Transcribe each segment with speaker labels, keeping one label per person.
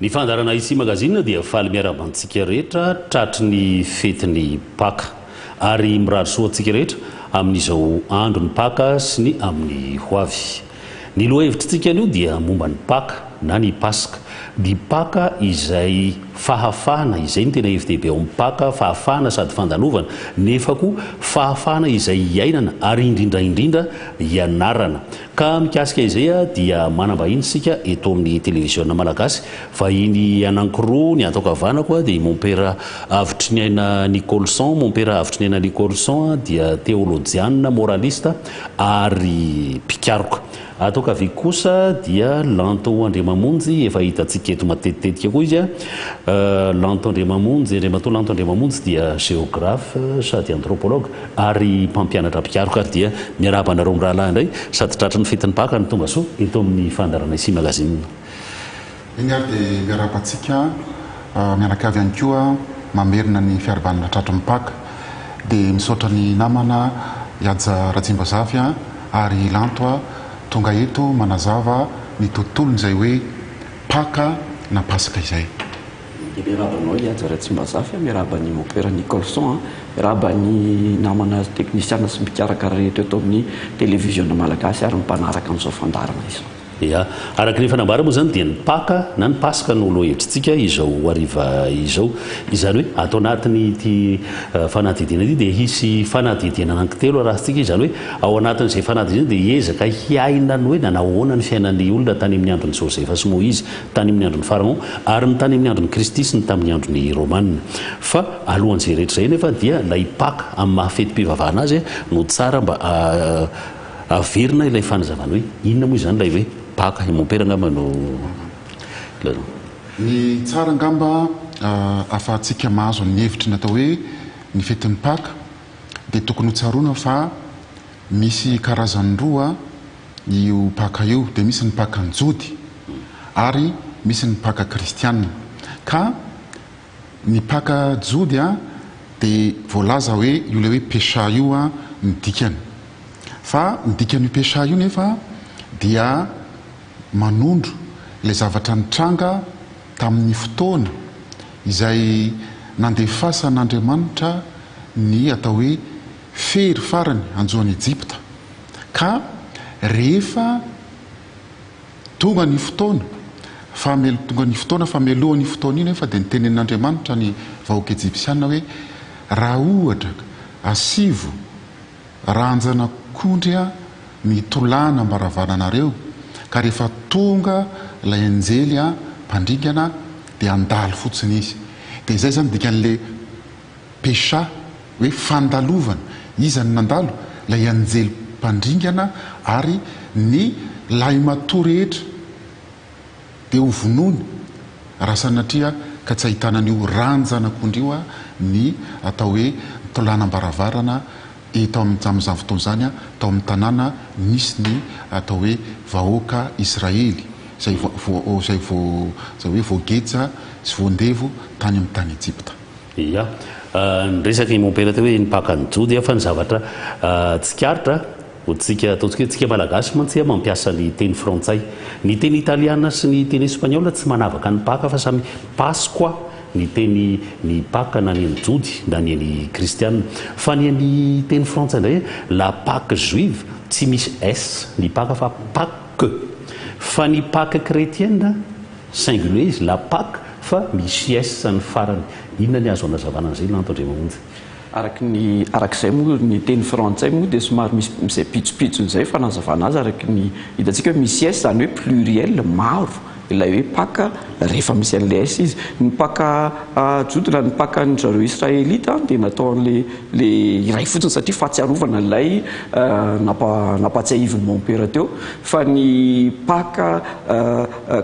Speaker 1: Ny fandaharana Ici Magazine dia faly miarahaba antsika rehetra tratry ny fetin'ny Paka ary mirary soa antsika rehetra amin'izao andron'ny Paka sy ny amin'ny ho avy. Ny lohahevitritsika anio dia momba ny Paka na ny Paska. Ny Paka izay fahafahana, izay no tena hevi-dehibe ao amin'ny Paka, fahafahana sady fandalovana, nefa koa fahafahana izay iainana ary indrindra indrindra ianarana. Ka mikasika izay dia manam-bahiny isika eto amin'ny televiziona malagasy, vahiny anankiroa, ny ato ankavanako dia i Mompera Avotriniaina Nicolson, Mompera Avotriniaina Nicolson dia teolojiana, moraliste ary mpikaroka. Ato ankavia kosa dia Lanto Andriamamonjy, efa hitantsika eto matetitetika koa izy, Lanto Andriamamonjy, Andriamatoa Lanto Andriamamonjy dia géographe sady anthropologue ary mpampianatra mpikaroka ary dia miarahaba anareo mirahalahy indray sady tratry ny fetin'ny Paka no tonga soa eto amin'ny fandaharana Ici Magazine.
Speaker 2: Eny ary dia miarahaba antsika mianakavy ihany koa mamerina ny fiarahabana tratry ny Paka. Dia misaotra ny namana Ihaja Ratsimbazafy ary Lanto tonga eto manazava ny tontolon'izay hoe Paka na Paska izay.
Speaker 3: Dia miarahaba anao i Haja Ratsimbazafy, miarahaba an'i Mompera Nicholson, miarahaba ny namana teknisiana sy mpikarakara rehetra eto amin'ny Televiziona Malagasy ary ny mpanaraka an'izao fandaharana izao.
Speaker 1: Ya. Araka ny efa nambara moa izany dia ny Paka na ny Paska no lohahevitritsika izao hariva izao. Izany hoe ato anatin'ity fanadihadiana ity dia hisy fanadihadiana anankitelo arahintsika, izany hoe ao anatin'izay fanadihadiana dia hiezaka hiaina ny hoe nanao ahoana ny fiainan'ny olona tany amin'ny andron'i Josefa sy Moizy, tany amin'ny andron'i Pharaon, ary ny tany amin'ny andron'i Kristy sy ny tamin'ny andron'ny Romana. Fa alohan'izay rehetra izay anefa dia ilay Paka amin'ny maha fetim-pivavahana azy no tsara mba averina ilay fanazavana hoe inona moa izany ilay hoe Paka. I Mompera angamba no ilay.
Speaker 2: Ny tsara angamba ahafahantsika mahazo ny hevitry ny atao hoe ny fetin'ny Paka dia tokony ho tsaroana fa misy karazany roa io Paka io, dia misy ny Pakan'ny Jody ary misy ny Paka kristiana. Ka ny Paka Jody dia voalaza hoe io ilay hoe Pesha io ny dikany. Fa ny dikan'io Pesha io nefa dia manondro ilay zavatra nitranga tamin'ny fotoana izay nandefasan'Andriamanitra ny atao hoe fery farany hanjo an'i Ejipta. Ka rehefa tonga ny fotoana, fa tonga ny fotoana, fa mialohan'io fotoana io nefa dia nitenenin'Andriamanitra ny vahoaka Ejipsiana hoe, raha ohatra ka asivo ranjanak'ondry ny tolàna am-baravaranareo, ka rehefa tonga ilay anjely mpandringana dia handalo fotsiny izy. Dia izay izany dikan'ilay Pesha, hoe fandalovana. Iza no nandalo? Ilay anjely mpandringana ary ny lahimatoa rehetra dia ho vonoiny raha sanatria ka tsy ahitana an'io ran-janak'ondry io ny atao hoe tolanam-baravarana eto amin'izany fotoana izany tao amin'ny tanàna nisy ny atao hoe vahoaka Israely izay izay hoe voageja sy voandevo tany amin'ny tany Ejipta.
Speaker 1: Ia. Niresaka i Mompera teo hoe ny Pakan'ny Jody fa ny zavatra tsikaritra, tsika ataontsika hoe tsika Malagasy mantsy mampiasa ny teny frantsay. Ny teny italiana sy ny teny espaniola tsy manavaka ny Paka fa samy Pasqua ny teny ny Paka na ny an'ny Jody na ny an'ny Kristiana. Fa ny an'ny teny frantsay indray la Paque juive tsy misy s ny Paka fa Paque. Fa ny Paque chrétienne Singulier izy, la Paque, fa misy s ny farany. Inona ny azo anazavana an'izay Lanto Andriamamonjy?
Speaker 3: Araka ny araka izay moa ny teny frantsay moa dia somary misy izay pitsopitsony izay fanazavana azy araka ny hitantsika hoe misy s izany hoe pluriel, maro, ilay hoe Paka rehefa misy an'ilay s izy. Ny Paka jody na ny Paka an-dry zareo Israelita dia natao an'ilay ilay iray fotsiny satria fahatsiarovana ilay nampa nampahatsiahivin'i Mompera teo fa ny Paka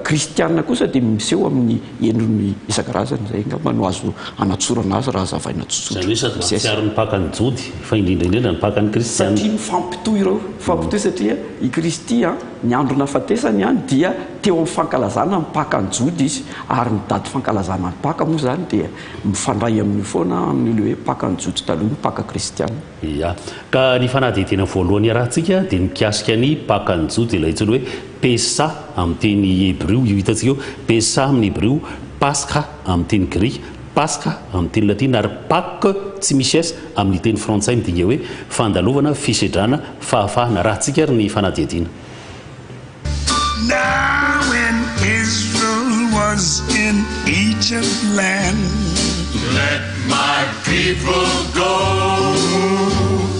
Speaker 3: Kristiana kosa dia miseho amin'ny endriny isan-karazany, izay angamba no azo anatsorana azy raha hazavaina tsotsotra.
Speaker 1: Izany hoe sady mahatsiaro ny Pakan'ny Jody fa indrindra indrindra ny Pakan'ny Kristiana.
Speaker 3: Satria mifampitohy ireo, mifampitohy satria i Kristy an. Ny andro nahafatesany dia teo amin'ny fankalazana ny Pakan'ny Jody izy, ary ny daty fankalazana ny Paka moa izany dia mifandray amin'io foana, amin'io ilay hoe Pakan'ny Jody taloha, ny Paka kristiana.
Speaker 1: Ia. Ka ny fanadihadiana voalohany iarahantsika dia ny mikasika ny Pakan'ny Jody, ilay antsoina hoe Pesah amin'ny teny hebrio, io hitantsika io, Pesah amin'ny hebrio, Paskha amin'ny teny grika, Paska amin'ny teny latina ary Pâques tsy misy s amin'ny teny frantsay midika hoe fandalovana, fisedrana, fahafahana. Arahantsika ary ny fanadihadiana.
Speaker 4: Now when Israel was in Egypt land. Let my people go.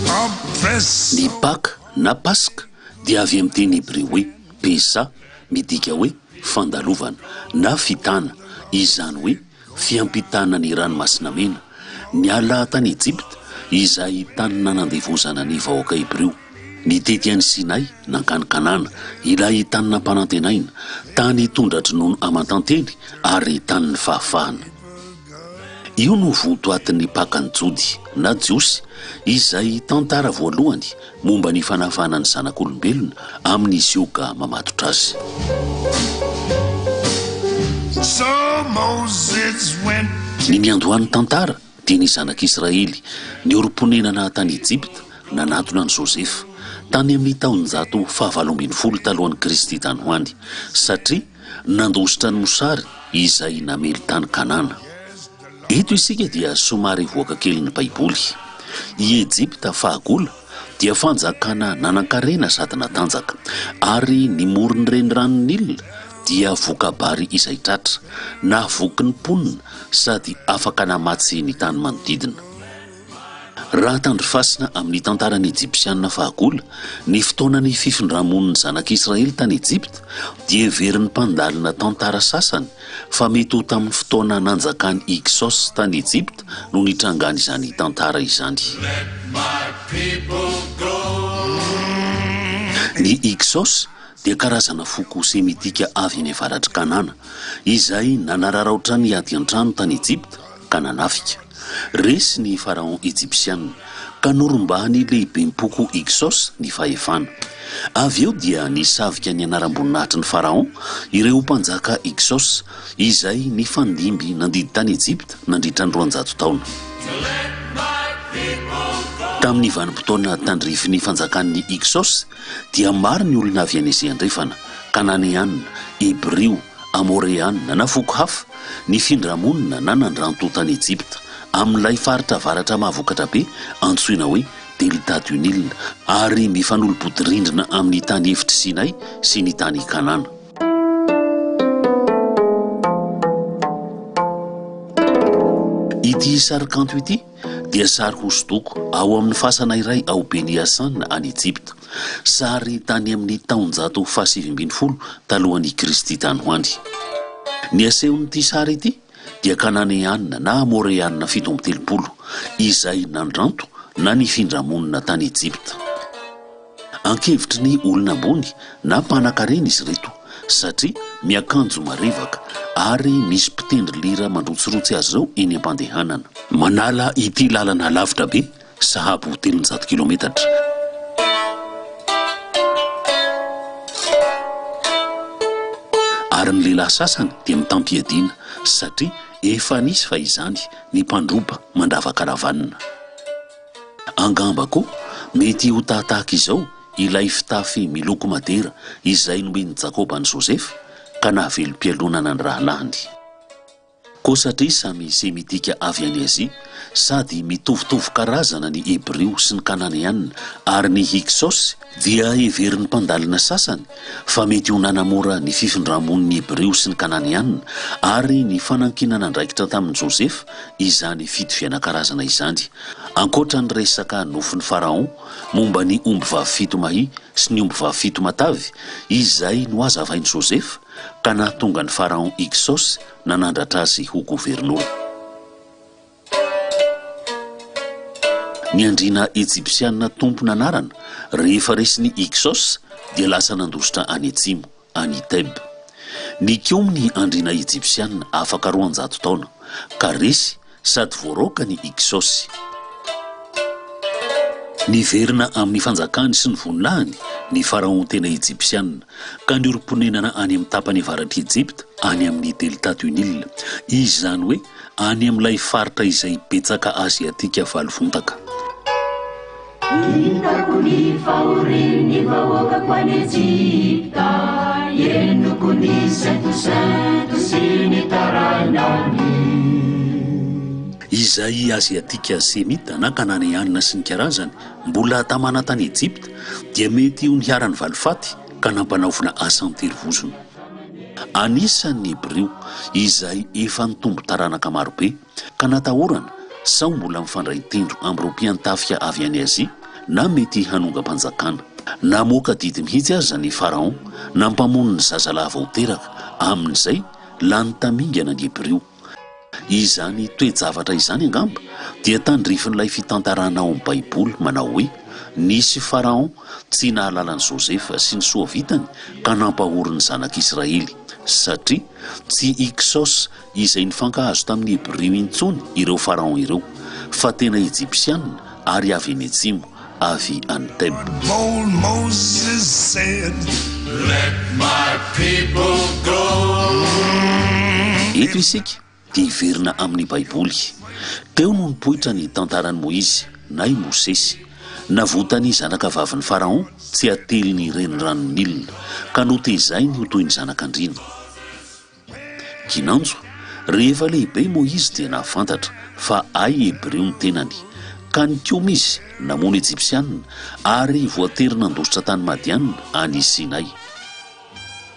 Speaker 4: Oppressed.
Speaker 1: Ny Paka na Paska dia avy amin'ny teny hebreo hoe Pesah midika hoe fandalovana na fitana, izany hoe fiampitana ny Ranomasina Mena, niala tany Ejipta, izay tany nanandevozana ny vahoaka hebreo, nitety an'i Sinay nankany Kanana, ilay tany nampanantenaina, tany tondra-dronono aman-tantely ary tanin'ny fahafahana. Io no vontoatin'ny Pakan'ny Jody, na Jiosy, izay tantara voalohany momba ny fanafahana ny zanak'olombelona amin'ny zioga mamatotra azy. Ny niandohan'ny tantara dia ny zanak'Israely niorim-ponenana tany Ejipta nanatona an'i Josefa, tany amin'ny taonjato fahavalo ambinifolo talohan'i Kristy tany ho any, satria nandositra ny mosary izay namely tany Kanana. Eto isika dia somary hivoaka kely ny Baiboly. I Ejipta fahagola dia fanjakana nanankarena sady natanjaka, ary ny moron'ny reniranon'i Nil dia voka-bary izay tratra, nahavoky ny mponina sady afaka namatsy ny tany manodidina. Raha tandrifasina amin'ny tantaran'ny Ejipsianina fahagola, ny fotoanan'ny fifindra-monin'ny Zanak'Israely tany Ejipta dia heverin'ny mpandalina tantara sasany fa mety ho tamin'ny fotoana nanjakan'ny Hyksos tany Ejipta no nitrangan'izany tantara izany. Ny Hyksos dia karazana foko semitika avy any avaratr'i Kanana, izay nanararaotra ny ady an-trano tany Ejipta ka nanafika. Resy ny Faraon ejipsiana, ka norombahan'ny lehibem-poko Hyksos ny fahefana. Avy eo dia nisavika ny anaram-boninahitry ny Faraon ireo mpanjaka Hyksos, izay nifandimby nandidy tany Ejipta nandritra ny 200 taona. Tamin'ny vanim-potoana tandrifin'ny fanjakan'ny Hyksos dia maro ny olona avy any Azia Andrefana, Kananeana, Hebrio, Amôreana na foko hafa, nifindra monina na nandranto tany Ejipta, amin'ilay faritra avaratra mahavokatra be antsoina hoe Delta du Nil, ary mifanolo-bodirindrina amin'ny tany efitr'i Sinay sy ny tany Kanana. Ity sary kanto ity dia sary hosodoko ao amin'ny fasana iray ao Beni Hassan any Ejipta. Sary tany amin'ny taonjato fahasivy ambinifolo talohan'i Kristy tany ho any. Ny asehon'ity sary ity dia Kananeana na Amôreana 37 izay nandranto na nifindra monina tany Ejipta. Ankevitry ny olona ambony na mpanankarena izy ireto satria miakanjo marevaka ary misy mpitendry lira mandrotsirotsy azy ireo eny am-pandehanana. Manala ity lalana lavitra be sahabo 300 kilometatra. Ary ny lehilahy sasany dia mitam-piadiana satria efa nisy fahizany ny mpandroba mandrava karavanina. Angamba koa mety ho tahatahaka izao ilay fitafy miloko madera izay nomen'i Jakoba an'i Josefa ka nahavelom-pialonana ny rahalahiny. Koa satria samy Semitika avy any Azia sady mitovitovy karazana ny Hebrio sy ny Kananeana ary ny Hyksôsy, dia heverin'ny mpandalina sasany fa mety ho nanamora ny fifindra-monin'ny Hebrio sy ny Kananeana ary ny fanankinana andraikitra tamin'i Josefa izany fitoviana karazana izany, ankoatra ny resaka nofin'i Faraon momba ny ombivavy fito mahia sy ny ombivavy fito matavy izay nohazavain'i Josefa ka nahatonga ny Faraon Hyksôsy nanandratra azy ho governora. Ny andriana ejipsiana tompon'anarana, rehefa resin'ny Hyksôs, dia lasa nandositra any atsimo, any Thèbes. Nikomy ny andriana ejipsiana afaka 200 taona, ka resy sady voaroaka ny Hyksôsy. Niverina amin'ny fanjakany sy ny voninahiny ny Faraon tena Ejipsiana, ka niorim-ponenana any amin'ny tapany avaratr'i Ejipta, any amin'ny Delta du Nil, izany hoe any amin'ilay faritra izay betsaka Aziatika valovontaka.
Speaker 5: Hitako ny fahorian'ny vahoakako any Ejipta, henoko ny sentosento sy ny tarainany.
Speaker 1: Izay Aziatika Semita na Kananeanina sy ny karazany mbola tamana tany Ejipta dia mety ho niharan'ny valifaty ka nampanaovina asa an-terivozona. Anisan'ny Hebrio izay efa nitombo taranaka marobe ka natahorana sao mbola mifandray tendro amin'ireo mpiantafika avy any Azia na mety hanongam-panjakana. Namoaka didy mihitsy aza ny Faraon nampamono ny zazalahy vao teraka, amin'izay lany tamingana ny Hebrio. Izany toe-javatra izany angamba dia tandrifin'ilay fitantarana ao amin'ny Baiboly manao hoe nisy Faraon tsy nahalala an'i Josefa sy ny soa vitany ka nampahory ny zanak'Israely, satria tsy Hyksos izay nifankahazo tamin'ny Hebrio intsony ireo Faraon ireo, fa tena Ejipsiana ary avy any atsimo, avy any Thèbes.
Speaker 4: Bold Moses said, Let my people go.
Speaker 1: Eto isika dia hiverina amin'ny Baiboly. Teo no nipoitra ny tantaran'i Moizy, na i Mosesy. Navotan'ny zanakavavin'i Faraon tsy hately ny reniranon'i Nil, ka notezainy ho toy ny zanak'andriana. Kinanjo, rehefa lehibe i Moizy dia nahafantatra fa hay Hebreo ny tenany, ka nikomy izy namono Ejipsiana ary voatery nandositra tany Madiana any Sinay.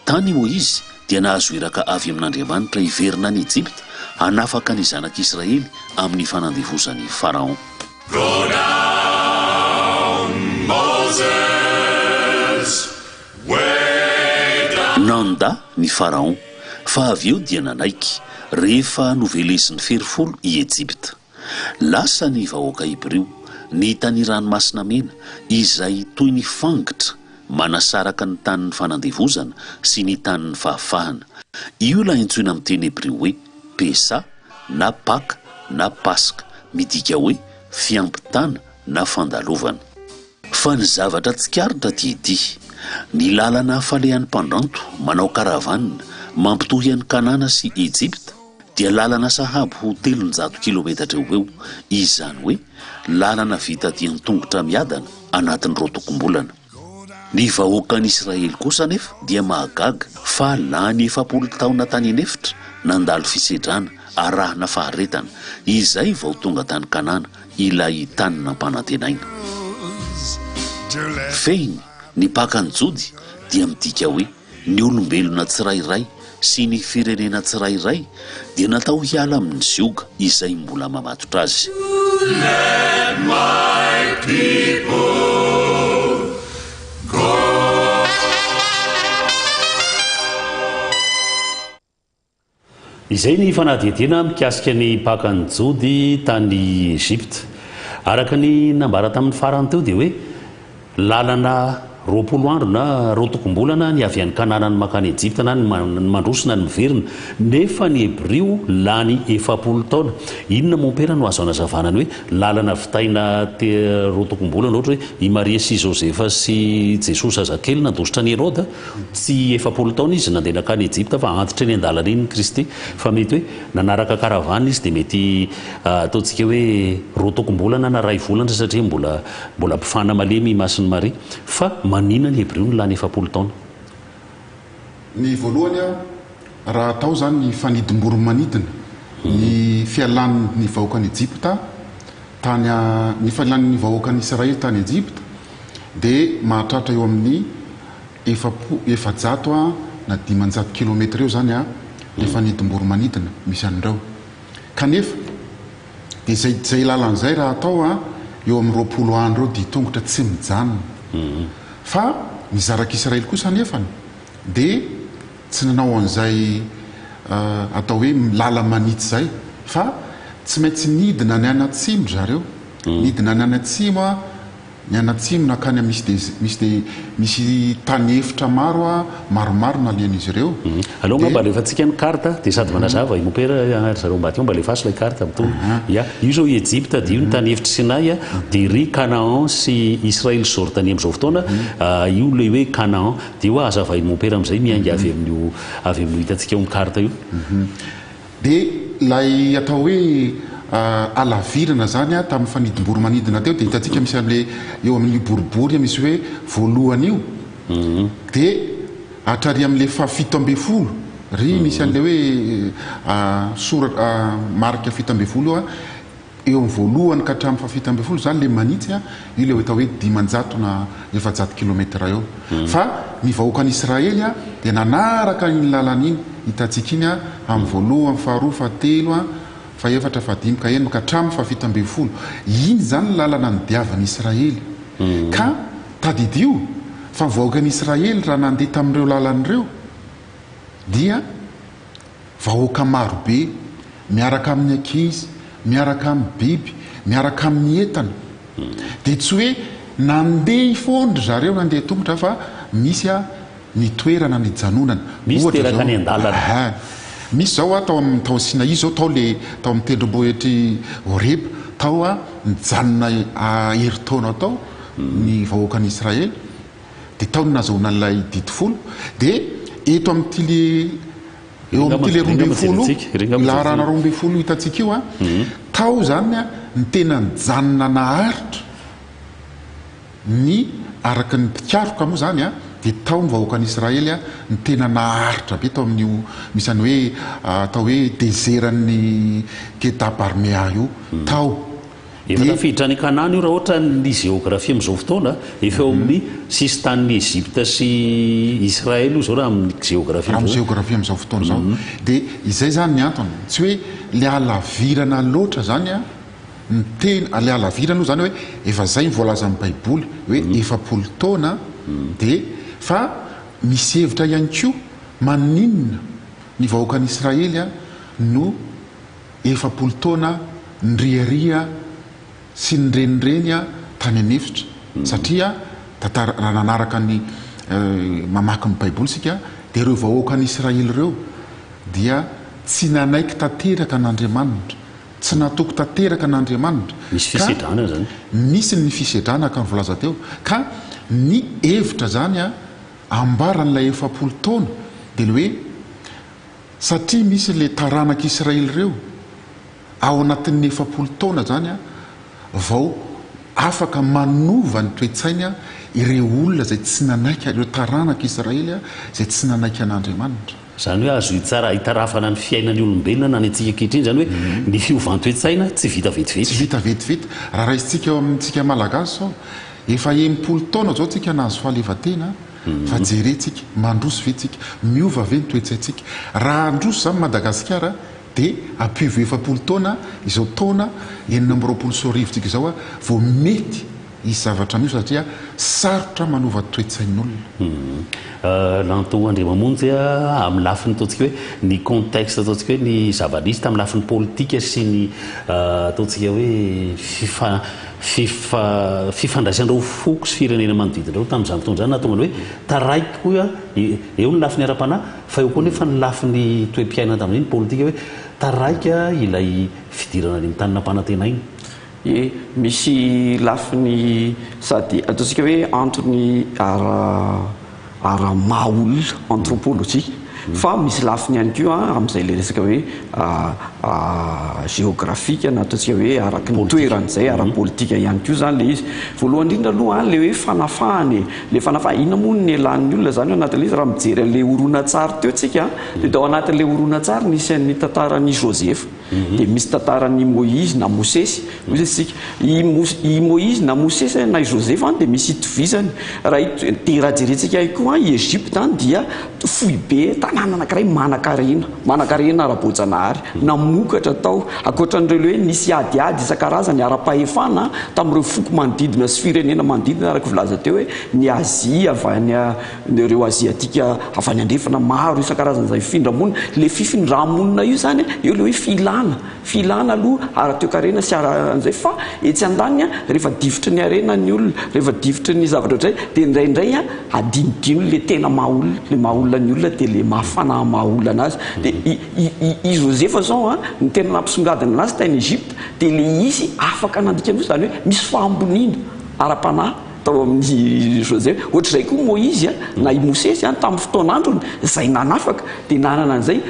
Speaker 1: Tany i Moizy dia nahazo iraka avy amin'Andriamanitra hiverina any Ejipta hanafaka ny zanak'Israely amin'ny fanandevozan'i Faraon.
Speaker 4: Go down, Moses, way down.
Speaker 1: Nandà ny Faraon, fa avy eo dia nanaiky, rehefa novelezin'ny fery folo i Ejipta. Lasa ny vahoaka hebrio, nita ny Ranomasina Mena, izay toy ny fangitra manasaraka ny tanin'ny fanandevozana sy ny tanin'ny fahafahana. Io ilay antsoina amin'ny teny hebrio hoe Pesah na Paka na Paska, midika hoe fiampitana na fandalovana. Fa ny zavatra tsikaritra dia ity, ny lalana falehan'ny mpandranto manao caravane mampitohy an'i Kanana sy Ejipta dia lalana sahabo ho 300 kilometatra eo ho eo, izany hoe lalana vita dian-tongotra miadana anatin'ny roatokombolana. Ny vahoakan'Israely kosa anefa dia mahagaga fa lany 40 taona tany an'efitra nandalo fisedrana arahina faharetana izay vao tonga tany Kanana ilay tany nampanantenaina. Fehiny, ny Pakan'ny Jody dia midika hoe ny olombelona tsirairay sy ny firenena tsirairay dia natao hiala amin'ny zioga izay mbola mamatotra azy.
Speaker 4: Let my people go.
Speaker 1: Izay ny fanadihadiana mikasika ny Pakan'ny Jody tany Egypta. Araka ny nambara tamin'ny farany teo dia hoe lalana 20 andro na roatokombolana ny avy any Kanana ny mankany Egypta na ny mandroso na ny miverina, nefa ny Hebrio lany 40 taona. Inona mompera no azo anazavana ny hoe lalana vitaina roatokombolana ohatra hoe i Maria sy i Josefa sy Jesoa zazakely nandositra an'i Heroda? Tsy 40 taona izy nandeha nankany Ejipta fa antitra eny an-dalana iny Kristy. Fa mety hoe nanaraka caravane izy dia mety ataontsika hoe roa tokom-bolana na iray volana satria mbola mbola mpifana malemy i Masin'i Maria. Fa manina ny Hebrio no lany 40 taona?
Speaker 2: Ny voalohany raha atao izany ny fanidim-boro-manidina, ny fialan'ny vahoakan'i Ejipta tany ny fialan'ny vahoakan'i Israely tany Ejipta dia mahatratra eo amin'ny 400 na 500 kilometatra eo izany ilay fanidim-boro-manidina misy an'ireo. Kanefa dia izay izay lalana izay raha atao eo amin'ny 20 andro eo dian-tongotra tsy mijanona. Fa ny zarak'Israely kosa anefany dia tsy nanao an'izay atao hoe lala-manitsy izay fa tsy maintsy nidina any anatsimo ry zareo. Nidina any anatsimo. Nianatsimo nankany amin'ny misy des misy de misy tany efitra maro a, maromaro nalehan'izy ireo.
Speaker 1: Aleo
Speaker 2: Dia.
Speaker 1: angamba alefantsika ny carte dia sady manazava i Mompera ry zareo ambadika ao mba alefaso ilay carte mitovy. Ya, io izao i Egypte dia io ny tany efitr'i Sinay dia ry Canaan sy Israel sy Jordanie amin'izao fotoana, io ilay hoe Canaan. Dia io hazavain'i Mompera amin'izay miainga avy amin'io avy amin'io hitantsika eo amin'ny carte io.
Speaker 2: Dia ilay atao hoe halavirana izany tamin'ny fanidim-boro-manidina teo dia hitantsika misy an'ilay eo amin'io boribory misy hoe voalohany io dia hatrary amin'ilay fahafito ambin'ny folo ry misy an'ilay hoe soratra marika 17 io eo amin'ny voalohany ka hatramin'ny fahafito ambin'ny folo izany ilay manitsy io ilay atao hoe 500 na 400 kilomètre eo. Fa ny vahoakan'i Israely dia nanaraka iny lalana iny hitantsika iny amin'ny voalohany, faharoa, fahatelo, fahefatra, fahadimy ka enina ka hatramin'ny fahafito ambin'ny folo. Iny izany ny lalana nodiavin'i Israely. Ka tadidio fa ny vahoakan'i Israely raha nandeha tamin'ireo lalana ireo dia Vahoaka marobe, miaraka amin'ny ankizy, miaraka amin'ny biby, miaraka amin'ny entana. Dia tsy hoe nandeha foana ry zareo nandeha tongotra fa misy ny toerana nijanonana.
Speaker 1: Misy
Speaker 2: Ohatra
Speaker 1: teraka
Speaker 2: izao,
Speaker 1: any an-dalana.
Speaker 2: Aha. Misy izao tao amin'ny tao Sinaï izao tao le tao amin'ny tendrombohitr'i Horeba, tao nijanona herintaona tao ny vahoakan'i Israely. Dia tao no nahazoana an'ilay didy folo. Dia eto amin'ity le eo amin'ity le 12, laharana 12 hitantsika io an, tao izany ny tena nijanona naharitra ny araka ny mpikaroka moa izany an, dia tao ny vahoakan'Israely ny tena naharitra be tao amin'io misy an'ny hoe atao hoe dezeran'ny Keda Barnea io, tao.
Speaker 1: Efa
Speaker 2: Dia.
Speaker 1: tafiditra any Kanana io raha ohatra ny jeografia amin'izao fotoana, efa eo amin'ny sisin-tanin'i Egypte sy Israël io izao raha amin'ny jeografia
Speaker 2: Raha amin'ny
Speaker 1: amin'izao.
Speaker 2: jeografia amin'izao fotoana izao. Dia izay izany ny antony. Tsy hoe ilay halavirana loatra izany an, ny tena, ilay halavirana aloha izany hoe efa izay ny voalazan'ny Baiboly hoe 40 taona dia, fa misy hevitra ihany koa maninona ny vahoakan'Israely an no 40 taona niriaria sy nirenireny tany an'efitra satria tantara raha nanaraka ny mamaky ny baiboly isika dia ireo vahoakan'Israely ireo dia tsy nanaiky tanteraka an'Andriamanitra, tsy natoky tanteraka an'Andriamanitra
Speaker 1: Misy
Speaker 2: ka
Speaker 1: fisedrana izany.
Speaker 2: Misy ny fisedrana araka ny voalaza teo ka ny hevitra izany ambaran'ilay 40 taona dia ny hoe Satria misy ilay taranak'i Israely ireo, ao anatin'ny 40 taona izany vao afaka manova ny toe-tsainy ireo olona izay tsy nanaiky, ireo taranak'i Israely izay tsy nanaiky an'Andriamanitra.
Speaker 1: Izany hoe azo hitsara, hitarafana ny fiainan'ny olombelona na ny antsika ankehitriny izany hoe ny fiovan-toe-tsaina tsy vita vetivety.
Speaker 2: Tsy vita vetivety. Raha raisintsika eo amintsika Malagasy izao, efa 60 taona izao tsika nahazo fahaleovantena, Fa jerentsika, mandroso ve tsika? Miova ve ny toe-tsaintsika? Raha handroso izany Madagasikara dia ampivo 40 taona izao taona 2026 tsika izao vao mety hisy zavatra miova satria sarotra manova toe-tsain'olona.
Speaker 1: Lanto Andriamamonjy a, amin'ny lafiny ataontsika hoe ny contexte ataontsika hoe ny zava-nisy tamin'ny lafiny politika sy ny ataontsika hoe fifa Fifa, fifandraisan'ireo foko sy firenena manodidina ireo tamin'izany fotoana izany nahatonga ny hoe taraiky koa eo ny lafiny ara-panahy fa eo koa nefa ny lafiny toe-piainana tamin'izay, ny politika hoe taraiky ilay fidirana any amin'ny tany nampanantenaina.
Speaker 3: Ie, misy lafiny sady ataontsika hoe antony ara ara maha olona, anthropologie, fa misy lafiny ihany koa amin'izay ilay resaka hoe géographique na ataontsika hoe araka ny toerana izay, ara-politika ihany koa izany ilay izy. Voalohany indrindra aloha ilay hoe fanafahana e, ilay fanafahana, inona moa no nialan'ny olona izany ao anatin'ilay izy raha mijery an'ilay horonantsary teo tsika dia tao anatin'ilay horonantsary nisy an'ny tantaran'i Joseph. Dia misy tantaran'i Moizy na Mosesy, hoy isika. I Mos, i Moizy na Mosesy na i Josefa dia misy itovizany. Raha ito, dia raha jerentsika ihany koa i Egypta dia foibe, tanàna anankiray manankarena, manankarena ara-boajanahary, namokatra tao. Ankoatra an'ireo ilay hoe nisy adiady isan-karazany ara-pahefana tamin'ireo foko manodidina sy firenena manodidina araka ny voalaza teo hoe ny Azia avy any Ireo Aziatika avy any andrefana maro isan-karazany izay mifindra monina, ilay fifindra-monina io izany, eo ilay hoe filàna. filana, filana aloha ara-toekarena sy ara an'izay fa etsy andaniny an, rehefa difotry ny harena ny olona, rehefa difotry ny zavatra ohatr'izay dia indraindray an adinodino le tena maha olona, le maha olona ny olona dia le maha fanahy maha olona anazy. Dia i i i i Josefa zao an, ny tena nampisongadina anazy tany Egypte dia le izy afaka nandika ny izany hoe misy fahamboniana ara-panahy tao amin'i Joseph. Ohatr'izay koa Moizy na i Mosesy tamin'ny fotoan'androny izay nanafaka dia nanana an'izay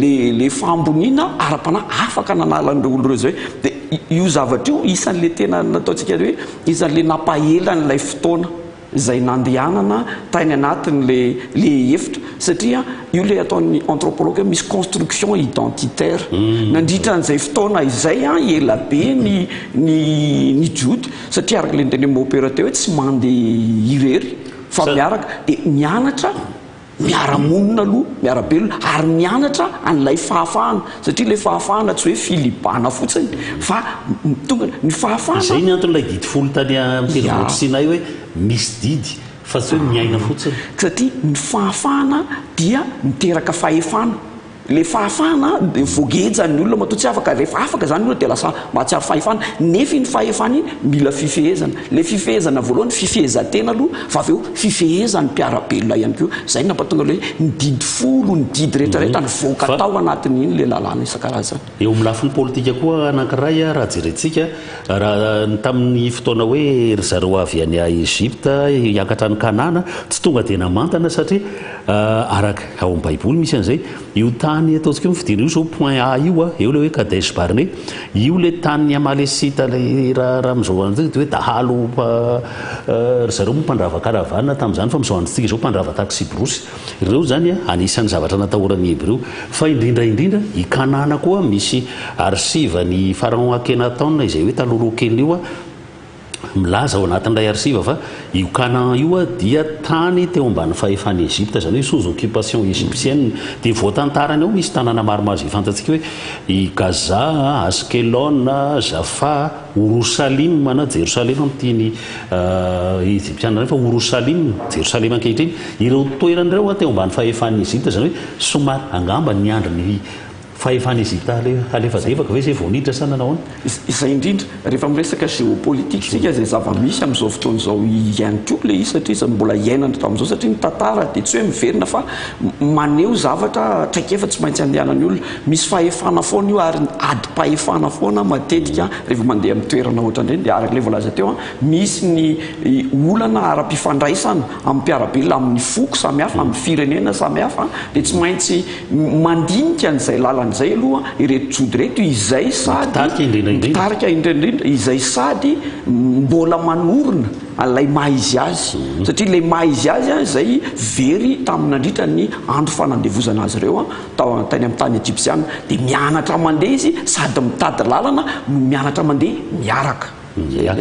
Speaker 3: le le fahamboniana ara-panahy afaka nanala an'ireo olona ireo izay. Dia io zavatra io isan'le tena nataontsika hoe isan'le nampahela an'ilay fotoana. izay nandehanana tany anatin'le le efitra satria io le ataon'ny anthropologue hoe misy construction identitaire nandritra an'izay fotoana izay an ela be ny ny ny jody satria araka le nitenen'i Mopera teo hoe tsy mandeha irery fa miaraka dia mianatra Miara-monina aloha, miara-belona ary mianatra an'ilay fahafahana satria ilay fahafahana tsy hoe filibana fotsiny fa tonga ny fahafahana.
Speaker 1: Izay ny anton'ilay didy folo tany amin'ny tendrombohitra Sinay hoe misy didy fa tsy hoe miaina fotsiny.
Speaker 3: Satria ny fahafahana dia miteraka fahefana. Ilay fahafahana dia voageja ny olona matoa tsy afaka, rehefa afaka izany ny olona dia lasa mahatsiaro fahefana, nefa iny fahefana iny mila fifehezana, ilay fifehezana voalohany fifehezan-tena aloha fa avy eo fifehezan'ny mpiara-belona ihany koa, izay no nampatonga ilay hoe ny didy folo, ny didy rehetra rehetra nivoaka tao anatin'iny ilay lalàna isan-karazany.
Speaker 1: Eo amin'ny lafiny politika koa anankiray raha jerentsika, raha ny tamin'ny fotoana hoe ry zareo avy any Egypte hiakatra any Kanana, tsy tonga dia namantana satria araka ao amin'ny baiboly misy an'izay, io tany ataontsika hoe mifidiana io izao point A io a, eo ilay hoe Kadesh Barnea, io ilay tanin'ny Amalesita ilay raha raha amin'izao andro izao dia hoe dahalo ry zareo moa mpandrava caravane tamin'izany fa amin'izao androntsika izao mpandrava taxi-brousse. Ireo izany a, anisan'ny zavatra natahoran'ny Hebreo. Fa indrindra indrindra i Kanana koa misy arsiva ny Pharaon Akhenaton izay hoe talohaloha kelin'io a, Milaza ao anatin'ilay arsiva fa io Canaan io dia tany teo ambany fahefan'i Egypte, izany hoe sous occupation égyptienne. Dia voatantarany ao misy tanàna maromaro izay fantatsika hoe i Gaza, Askelon, Jaffa, Orosalim na Jerosalema amin'ny teny Egyptiana indray fa Orosalim, Jerosalema ankehitriny. Ireo toerana ireo teo ambany fahefan'i Egypte, izany hoe somary angamba niandry ny Fahefan'i Egypta halefa zevaka ve zay vao niditra sa nanao ahoana?
Speaker 3: Izay indrindra, rehefa miresaka géopolitique isika izay zava-misy amin'izao fotoana izao ihany koa ilay izy satria izay mbola iainana hatramin'izao satria ny tantara dia tsy hoe miverina fa maneho zavatra traikefa tsy maintsy andehanan'ny olona. Misy fahefana foana io ary adim-pahefana foana matetika rehefa mandeha amin'ny toerana ohatran'ireny dia araka ilay voalaza teo misy ny olana ara-pifandraisana amin'ny mpiara-belona amin'ny foko samihafa amin'ny firenena samihafa dia tsy maintsy Mandinika an'izay lalana izay aloha ireto Jody ireto izay sady mpitarika indrindra indrindra izay sady mbola manorina an'ilay maha izy azy satria ilay maha izy azy izay very tamin'ny nandritra ny andro fanandevozana azy ireo tao tany amin'ny tany Egyptiana dia mianatra mandeha izy sady mitady lalana no mianatra mandeha miaraka.
Speaker 1: Ia.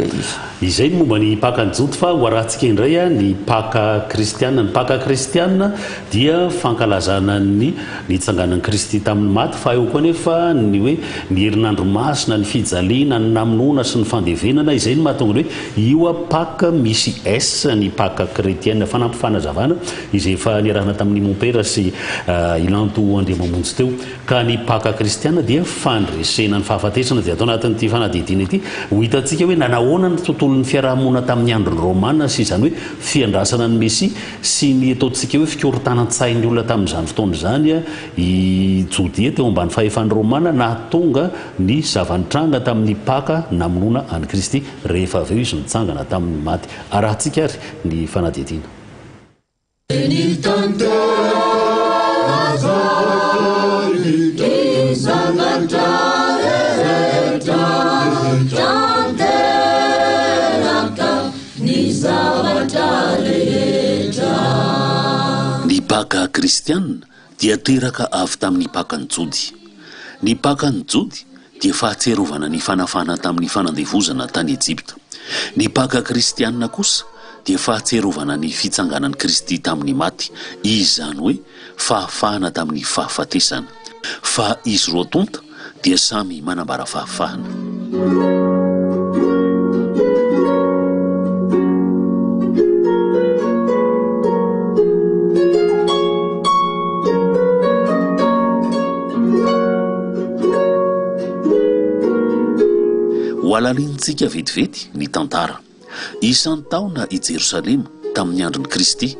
Speaker 1: Izay ny momba ny Pakan'ny Jody fa ho arahantsika indray ny Paka kristiana. Ny Paka kristiana dia fankalazana ny nitsanganan'i Kristy tamin'ny maty fa eo koa anefa ny hoe ny herinandro masina, ny fijaliana, ny namonoana sy ny fandevenana. Izay no mahatonga ny hoe io Paka misy S ny Paka kretiana. Fanampy fanazavana izay efa niarahana tamin'ny Mompera sy i Lanto Andriamamonjy teo. Ka ny Paka kristiana dia fandresena ny fahafatesana izay ato anatin'ity fanadihadiana ity. Ho hitantsika hoe nanahoana ny tontolon'ny fiarahamonina tamin'ny andron'ny Romana sy izany hoe fiandrasana ny Mesia sy ny ataontsika hoe fikorontanan-tsain'ny olona tamin'izany fotoana izany i Jodia teo ambany fahefan'ny Romana nahatonga ny zava-nitranga tamin'ny Paka namonoana an'i Kristy rehefa avy eo izy nitsangana tamin'ny maty. Arahantsika ary ny fanadihadiana. Ny Paka kristiana dia teraka avy tamin'ny Pakan'ny Jody. Ny Pakan'ny Jody dia fahatsiarovana ny fanafahana tamin'ny fanandevozana tany Ejipta. Ny Paka kristiana kosa dia fahatsiarovana ny fitsanganan'i Kristy tamin'ny maty, izany hoe fahafahana tamin'ny fahafatesana. Fa izy roa tonta dia samy manambara fahafahana. Hohalalinintsika vetivety ny tantara. Isan-taona i Jerosalema tamin'ny andron'i Kristy,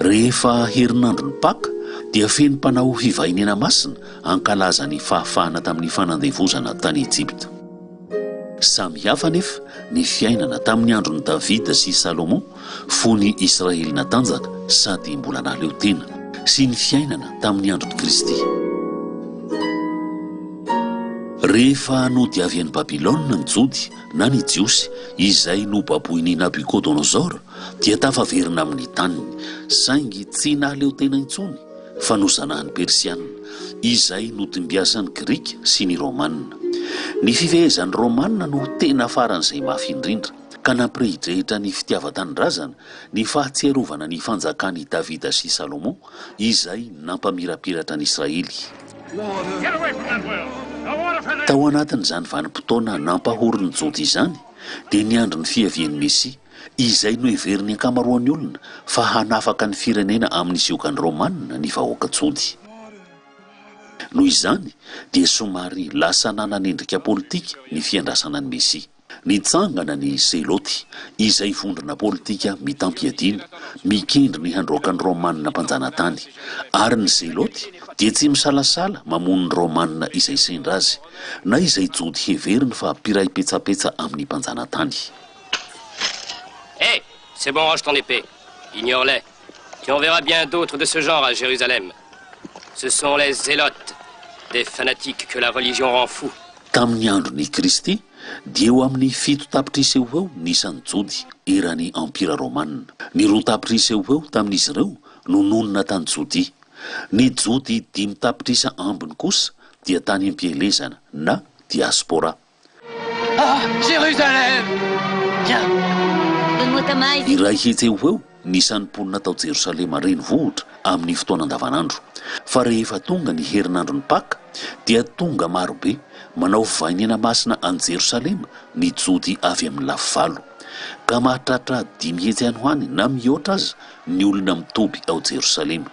Speaker 1: rehefa herinandron'ny Paka, dia feno mpanao fivahiniana masina hankalaza ny fahafahana tamin'ny fanandevozana tany Ejipta. Samy hafa anefa ny fiainana tamin'ny andron'i Davida sy Salomon, fony Israely natanjaka sady mbola nahaleo tena, sy ny fiainana tamin'ny andron'i Kristy. Rehefa nody avy any Babylona ny Jody na ny Jiosy izay nobaboin'i Nabucodonosor, dia tafaverina amin'ny taniny, saingy tsy nahaleo tena intsony fa nozanahan'ny Persiana, izay nodimbiasan'ny Grika sy ny Romana. Ny fifehezan'ny Romana no tena faran'izay mafy indrindra, ka nampirehidrehitra ny fitiavan-tanindrazana ny fahatsiarovana ny fanjakan'i Davida sy Salomon izay nampamirapiratra an'i Israely. Tao anatin'izany vanim-potoana nampahory ny Jody izany, dia niandry ny fiavian'ny Mesia, izay noheverin'ny ankamaroan'ny olona fa hanafaka ny firenena amin'ny ziogan'ny Romana ny vahoaka jody. Noho izany, dia somary lasa nanan'endrika politika ny fiandrasana ny Mesia. Nitsangana ny Zeloty, izay vondrona politika mitam-piadiana, mikendry ny handroaka ny Romana mpanjanatany. Ary ny Zeloty dia tsy misalasala mamono ny Romana izay sendra azy, na izay Jody heveriny fa mpiray petsapetsa amin'ny mpanjanatany.
Speaker 6: Hé! C'est bon, range ton épée. Ignore-les. Tu en verras bien d'autres de ce genre à Jérusalem. Ce sont les zélotes, des fanatiques que la religion rend fous.
Speaker 1: Tamin'ny andron'i Kristy, dia eo amin'ny 7 tapitrisa eo ho eo ny isan'ny Jody eran'ny Empira Romana. Ny 2 tapitrisa eo ho eo tamin'izy ireo no nonina tany Jodia. Ny Jody 5 tapitrisa ambiny kosa dia tany am-pielezana na diaspora.
Speaker 7: Ah, Jérusalem! Tiens, donne-moi ta maille.
Speaker 1: 100 eo ho eo ny isan'ny mponina tao Jerosalema renivohitra amin'ny fotoana andavanandro. Fa rehefa tonga ny herinandron'ny Paka, dia tonga marobe manao fivahiniana masina any Jerosalema ny Jody avy amin'ny lafivalo. Ka mahatratra 500 any ho any na mihoatra aza ny olona mitoby ao Jerosalema.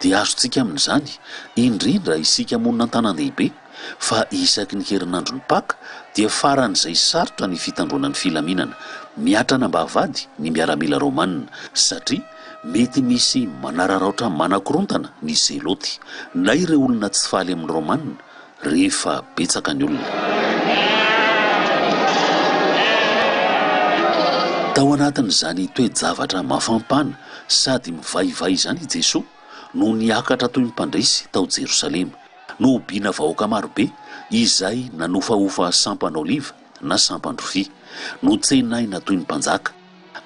Speaker 1: Dia azontsika amin'izany, indrindra isika monina an-tanàn-dehibe, fa isaky ny herinandron'ny Paka dia faran'izay sarotra ny fitandroana ny filaminana, mihatra an'Ambavahady ny miaramila Romana, satria mety misy manararaotra manakorontana ny Zeloty, na ireo olona tsy faly amin'ny Romana, rehefa betsaka ny olona. Tao anatin'izany toe-javatra mafampana sady mivaivay izany i Jesoa no niakatra toy ny mpandresy tao Jerosalema. Nohobiana vahoaka marobe izay nanofahofa sampan'oliva na sampan-drofia. Notsenaina toy ny mpanjaka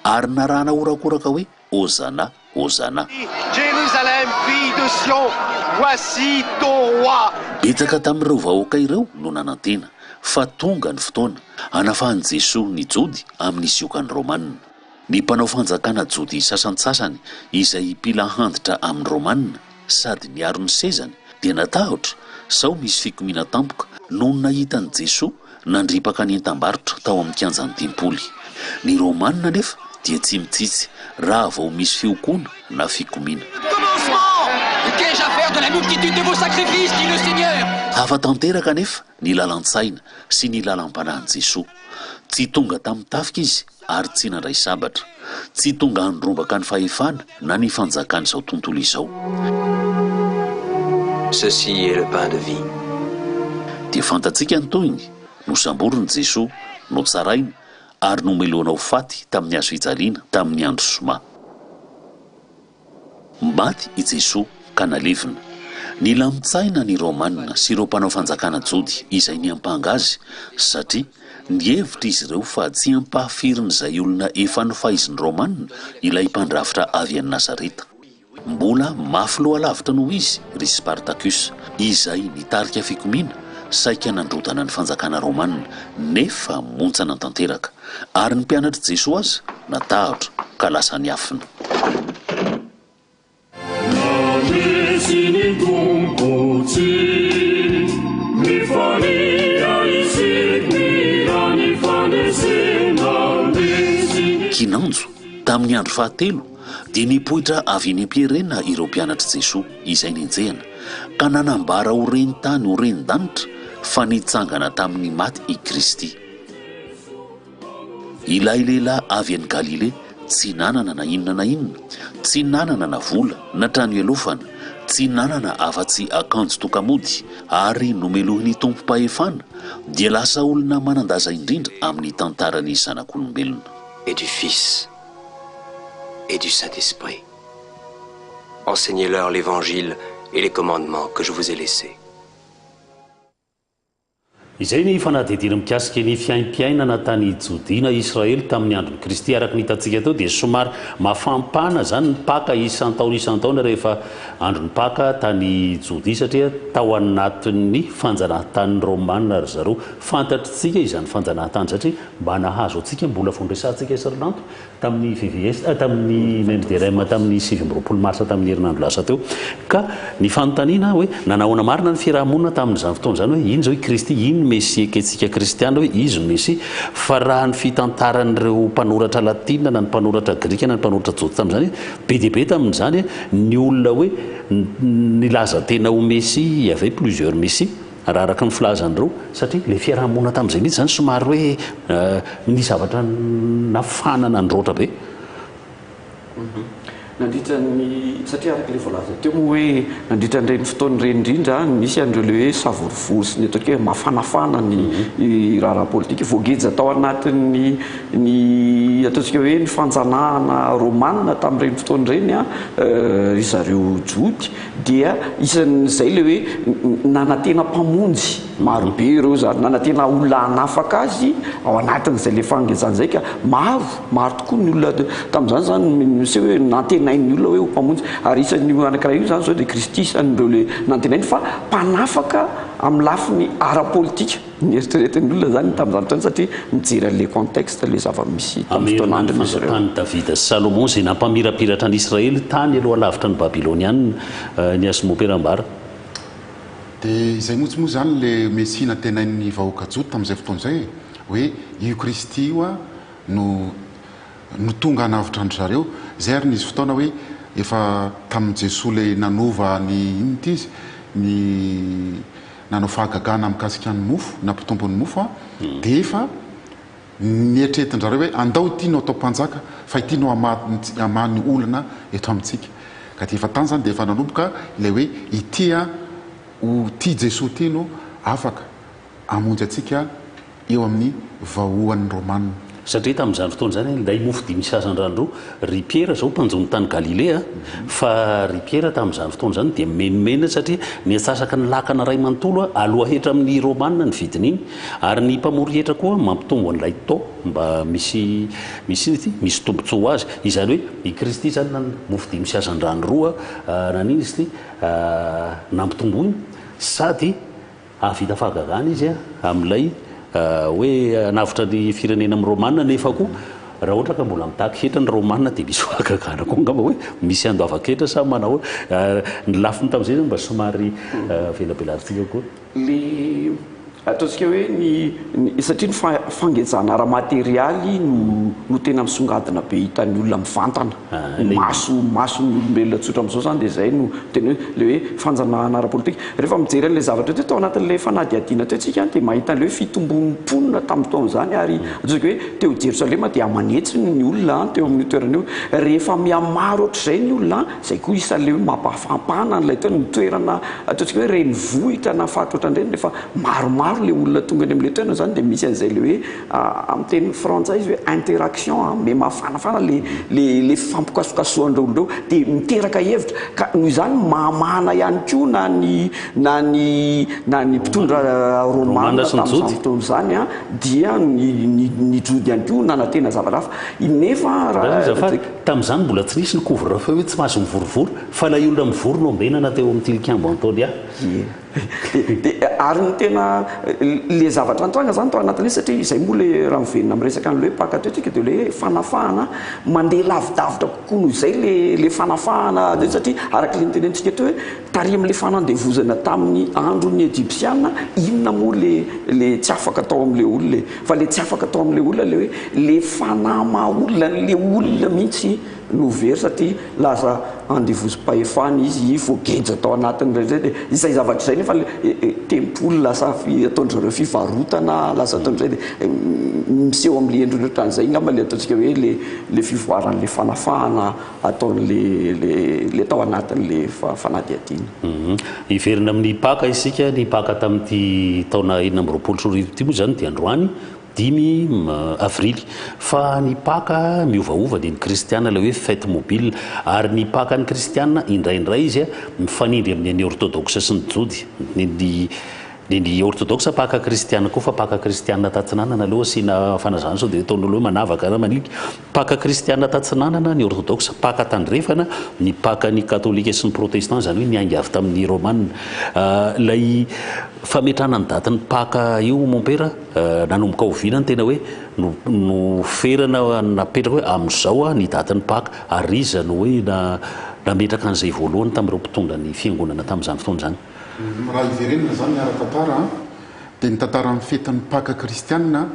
Speaker 1: ary narahana horakoraka hoe, Hosana, Hosana.
Speaker 8: Jérusalem, fille de Sion, voici ton roi.
Speaker 1: Betsaka tamin'ireo vahoaka ireo no nanantena fa tonga ny fotoana hanafahan'i Jesoa ny Jody amin'ny siokan'ny Romana. Ny mpanao fanjakana jody sasantsasany izay mpila handitra amin'ny Romana sady niaro ny sezany dia natahotra sao misy fikomiana tampoka nony nahita an'i Jesoa nandripaka ny entam-barotra tao amin'ny kianjan'ny tempoly. Ny Romana anefa dia tsy mitsitsy raha vao misy fiokoana na fikomiana. Hafa tanteraka anefa ny lalan-tsaina sy ny lalam-panahin'i Jesoa. Tsy tonga tamin'ny tafika izy ary tsy nandray sabatra. Tsy tonga handrombaka ny fahefana na ny fanjakan'izao tontolo izao.
Speaker 9: Ceci est le pain de vie.
Speaker 1: Dia fantatsika ny tohiny, nosamborina Jesoa, notsaraina ary nomelohana ho faty tamin'ny hazo fijaliana tamin'ny andro zoma. Maty i Jesoa ka nalevina. Nilamin-tsaina ny Romana sy ireo mpanao fanjakana jody izay niampanga azy, satria nihevitra izy ireo fa tsy ampahafirin'izay olona efa nofaizin'ny Romana ilay mpandrafitra avy any Nazareta. Mbola mafy loha lavitra noho izy ry Spartacus, izay nitarika fikomiana saika nandrodana ny fanjakana romana, nefa montsana tanteraka. Ary ny mpianatr'i Jesoa aza natahotra ka lasa niafina.
Speaker 4: Nandresy ny Tompo tsy mifalia isika mihira ny fandresena Nandresy ny
Speaker 1: Kinanjo, tamin'ny andro fahatelo, dia nipoitra avy eny am-pierena ireo mpianatr'i Jesoa izay nenjehina, ka nanambara ho ren-tany ho ren-danitra fa nitsangana tamin'ny maty i Kristy.
Speaker 10: Ilay lehilahy avy any Galilea tsy nanana na inona na inona, tsy nanana na vola na trano ialofana, tsy nanana afa-tsy akanjo toka-mody, ary nomelohin'ny tompom-pahefana, dia lasa olona manan-daza indrindra amin'ny tantaran'ny zanak'olombelona.
Speaker 9: Et du Fils et du Saint-Esprit. Enseignez-leur l'Évangile et les commandements que je vous ai laissés.
Speaker 1: Izay ny fanadihadiana mikasika ny fiaimpiainana tany Jodia na Israely tamin'ny andron'i Kristy. Araka ny hitantsika teo dia somary mafampana izany ny Paka isan-taona isan-taona rehefa andron'ny Paka tany Jodia satria tao anatin'ny fanjanahantanin'ny Romana ry zareo. Fantatritsika izany fanjanahantany satria mba nahazo antsika mbola vao noresahantsika sy ry Lanto tamin'ny VVS, tamin'ny MDRM tamin'ny 29 marsa tamin'ny herinandro lasa teo. Ka ny fanontaniana hoe nanahoana marina ny fiaraha-monina tamin'izany fotoana izany hoe iny izao i Kristy, iny ny Mesia ekentsika kristiana hoe izy no Mesia. Fa raha ny fitantaran'ireo mpanoratra latina na ny mpanoratra grika na ny mpanoratra jody tamin'izany, be dia be tamin'izany ny olona hoe nilaza tena ho Mesia, il y avait plusieurs Messies. Raha araka ny filazan'ireo, satria ilay fiaraha-monina tamin'izay mihitsy izany somary hoe nisy zavatra nafana nandroatra be.
Speaker 3: Nandritra ny, satria araka ilay voalaza teo moa hoe nandritra an'ireny fotoana ireny indrindra nisy an'ireo ilay hoe savorovoro sy ny ataontsika hoe mafanafana ny raharaha politika, voageja tao anatin'ny ny ataontsika hoe ny fanjanahana romana tamin'ireny fotoana ireny ry zareo jody. Dia isan'izay ilay hoe nanantena mpamonjy marobe ireo izany, nanantena olona hanafaka azy ao anatin'izay ilay fangejana izay ka maro, maro tokoa ny olona tamin'izany izany miseho hoe nantenain'ny olona hoe ho mpamonjy. Ary isan'io anankiray io izany izao dia Kristy isan'ireo ilay nantenainy fa mpanafaka amin'ny lafiny ara-politika. Nieritreretin'ny olona izany tamin'izany fotoana satria mijery an'ilay contexte, ilay zava-misy tamin'ny fotoana
Speaker 1: Hamerina ny
Speaker 3: andron'izy ireo.
Speaker 1: fanjakan'i Davida sy Salomon izay nampamirapiratra an'i Israely tany aloha lavitra ny Babylonianina, ny azon'i Mopera ambara.
Speaker 2: Dia izay mihitsy moa izany ilay Mesia nantenain'ny vahoaka Jody tamin'izay fotoana izay e, hoe io Kristy io no no tonga hanavotra an-dry zareo. Izay ary nisy fotoana hoe efa tamin'i Jesoa ilay nanova ny inona ity izy, ny nanao fahagagana mikasika ny mofo, nampitombo ny mofo an, dia efa nieritreretin-dry zareo hoe andao ity no atao mpanjaka fa ity no hamaha ny olana eto amintsika. Ka dia efa tany izany dia efa nanomboka ilay hoe ity an, ho ity Jesoa ity no afaka hamonjy antsika eo amin'ny vahoan'ny Romana.
Speaker 1: Satria tamin'izany fotoana izany, ilay mofo dimy sy hazandrano roa, ry Piera izao mpanjono tany Galilea, fa ry Piera tamin'izany fotoana izany dia mimenomenona satria ny antsasaky ny lakana iray manontolo aloa hetra amin'ny Romana ny vidin'iny, ary ny mpamory hetra koa mampitombo an'ilay taux mba misy, misy inona ity? Misy tombontsoa ho azy. Izany hoe i Kristy izany na mofo dimy sy hazandrano roa nanina izy ity? Nampitomboiny sady Hahavita fahagagana izy amin'ilay hoe hanavotra ny firenena amin'ny Romana nefa koa raha ohatra ka mbola mitaky hetra ny Romana dia misy fahagagana koa angamba hoe misy handoavan-ketra sa manao ahoana. Ny lafiny tamin'izay izany mba somary velabelarintsika koa.
Speaker 3: Le ataontsika hoe ny ny satria ny fangejana ara-materialy no no tena misongadina be hitan'ny olona mivantana. Ny maso mason'ny olombelona tsotra amin'izao izany dia izay no tena hoe ilay hoe fanjanahana ara-politika. Rehefa mijery an'ilay zavatra teo tao anatin'ilay fanadihadiana teo isika dia mahita an'ilay hoe fitombon'ny mponina tamin'ny fotoan'izany ary ataontsika hoe teo Jerosalema dia aman'hetsiny ny olona teo amin'io toerana io. Rehefa mihamaro ohatr'izay ny olona, izay koa isan'ilay hoe mampahafampana an'ilay toerana, ny toerana ataontsika hoe renivohitra na faritra ohatran'ireny rehefa maromaro ilay olona tonga any amin'ilay toerana izany dia misy an'izay ilay hoe Amin'ny teny frantsay izy hoe interaction an, me mafanafana le le le fifampikasokasohan'ireo olona ireo dia miteraka hevitra ka noho izany mahamahana ihany koa na ny na ny na ny mpitondra romana tamin'izany fotoana izany an dia ny ny ny jody ihany koa nanantena zavatra hafa nefa
Speaker 1: raha Azafady, tamin'izany mbola tsy nisy ny couvre feu hoe tsy mahazo mivorivory fa ilay olona mivory no ambenana teo amin'ny tilikambo Antonia.
Speaker 3: Ie. Dia ary ny tena le zavatra nitranga zany tao anatin'ilay izy satria izay moa le raha miverina miresaka an'ilay hoe Paka teo tsika dia le hoe fanafahana mandeha lavidavitra kokoa noho izay le le fanafahana zay satria araka le notenenintsika teo hoe tary amin'ilay fanandevozana tamin'ny andron'ny Ejipsiana inona moa le le tsy afaka tao amin'ilay olona e fa le tsy afaka tao amin'ilay olona le hoe le fanahy maha olona an'ilay olona mihitsy. no very satria lasa andevozim-pahefana izy, voageja tao anatin'ireny izay dia izay zavatra izay nefa tempoly lasa ataon-dry zareo fivarotana, lasa ataon-dry zareo dia miseho amin'ilay endriny ohatran'izay angamba ilay ataontsika hoe ilay ilay fivoaran'ilay fanafahana ataon'ilay ilay tao anatin'ilay fanadihadiana.
Speaker 1: Hiverina amin'ny Paka isika, ny Paka tamin'ity taona 2026 ity moa izany dia androany dimy avrily. Fa ny Paka miovaova dia ny kristiana ilay hoe fête mobile. Ary ny Pakan'ny kristiana indraindray izy mifanindry amin'ny an'ny orthodoxe sy ny jody. Ny ny ny orthodoxe Paka kristiana koa fa Paka kristiana tatsinanana aloha asiana fanazavana sao dia ataon'olona hoe manavaka na manilika. Paka kristiana tatsinanana ny orthodoxe, Paka tandrefana ny Pakan'ny katolika sy ny protestant izany hoe niainga avy tamin'ny romana. Ilay fametrahana ny datin'ny Paka io mompera nanomboka oviana no tena hoe noferana napetraka hoe amin'izao ny datin'ny Paka ary iza no hoe nametraka an'izay voalohany tamin'ireo mpitondra ny fiangonana tamin'izany fotoana izany?
Speaker 2: Raha hiverenana izany ny ara-tantara dia ny tantaran'ny fetin'ny Paka kristiana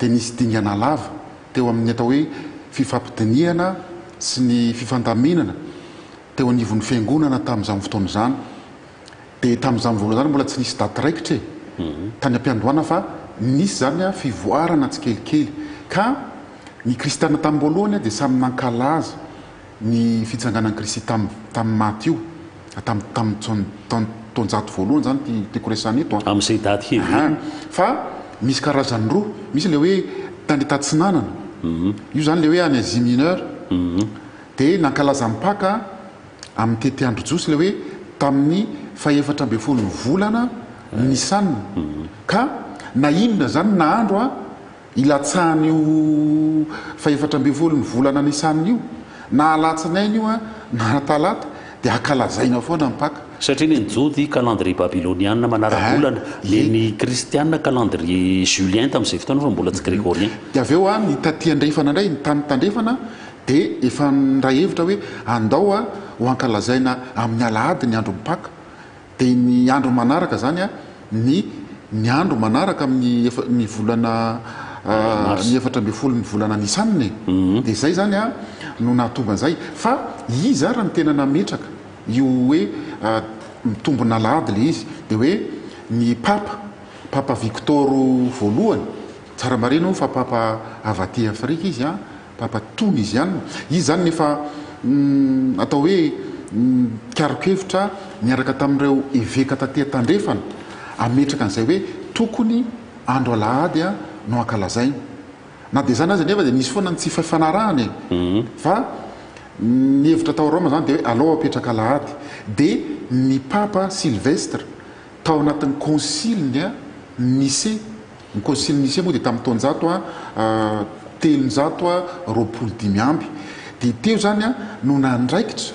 Speaker 2: dia nisy dingana lava teo amin'ny atao hoe fifampidinihana sy ny fifandaminana teo anivon'ny fiangonana tamin'izany fotoana izany. Dia tamin'izany voalohany izany mbola tsy nisy daty raikitra e! Tany am-piandohana fa nisy izany fivoarana tsikelikely. Ka ny kristiana tamin'ny voalohany dia samy nankalaza ny fitsanganan'i Kristy tamin'ny maty io. Tamin'ny taonjato voalohany izany ity tiako resahana eto an.
Speaker 1: Amin'izay daty heverina.
Speaker 2: Fa misy karazany roa. Misy ilay hoe tany tatsinanana. Io izany ilay hoe any Asie Mineure. Dia nankalaza ny Paka amin'ny tetiandro jiosy ilay hoe tamin'ny fahefatra ambin'ny folon'ny volana Nisan. Ka na inona izany na andro an, Ilatsahan'io fahefatra ambin'ny ny volana Nisana io, na alatsinainy io na talata, dia ankalazaina foana ny Paka.
Speaker 1: Satria ny an'ny Jody calendrier babyloniana manara-bolana, ny an'ny Kristiana calendrier julien tamin'izay fotoana fa mbola tsy grégorien.
Speaker 2: Dia avy eo ny taty andrefana indray, ny tany tandrefana dia efa niray hevitra hoe andao ho ankalazaina amin'ny alahady ny andron'ny Paka. Dia ny andro manaraka izany an, ny ny andro manaraka amin'ny efa ny volana ny 14 ny volana Nisan e. Dia izay izany an no nahatonga an'izay. Fa iza ary no tena nametraka io hoe mitombina alahady ilay izy? Dia hoe ny Papa, Papa Victor voalohany, tsara marihina moa fa Papa avy aty Afrika izy an, Papa Toniziana. Izy izany efa atao hoe nikaron-kevitra niaraka tamin'ireo eveka taty tandrefana hametraka an'izay hoe tokony andro alahady no hankalazaina. Na dia izany aza anefa dia nisy foana ny tsy fifanarahana e! Fa ny hevitra tao Roma izany dia hoe alao apetraka alahady. Dia ny Papa Sylvestre tao anatin'ny kônsiliny Nicée, Ny Kônsily Nicée moa dia tamin'ny taonjato 325. Dia teo izany no nandraikitra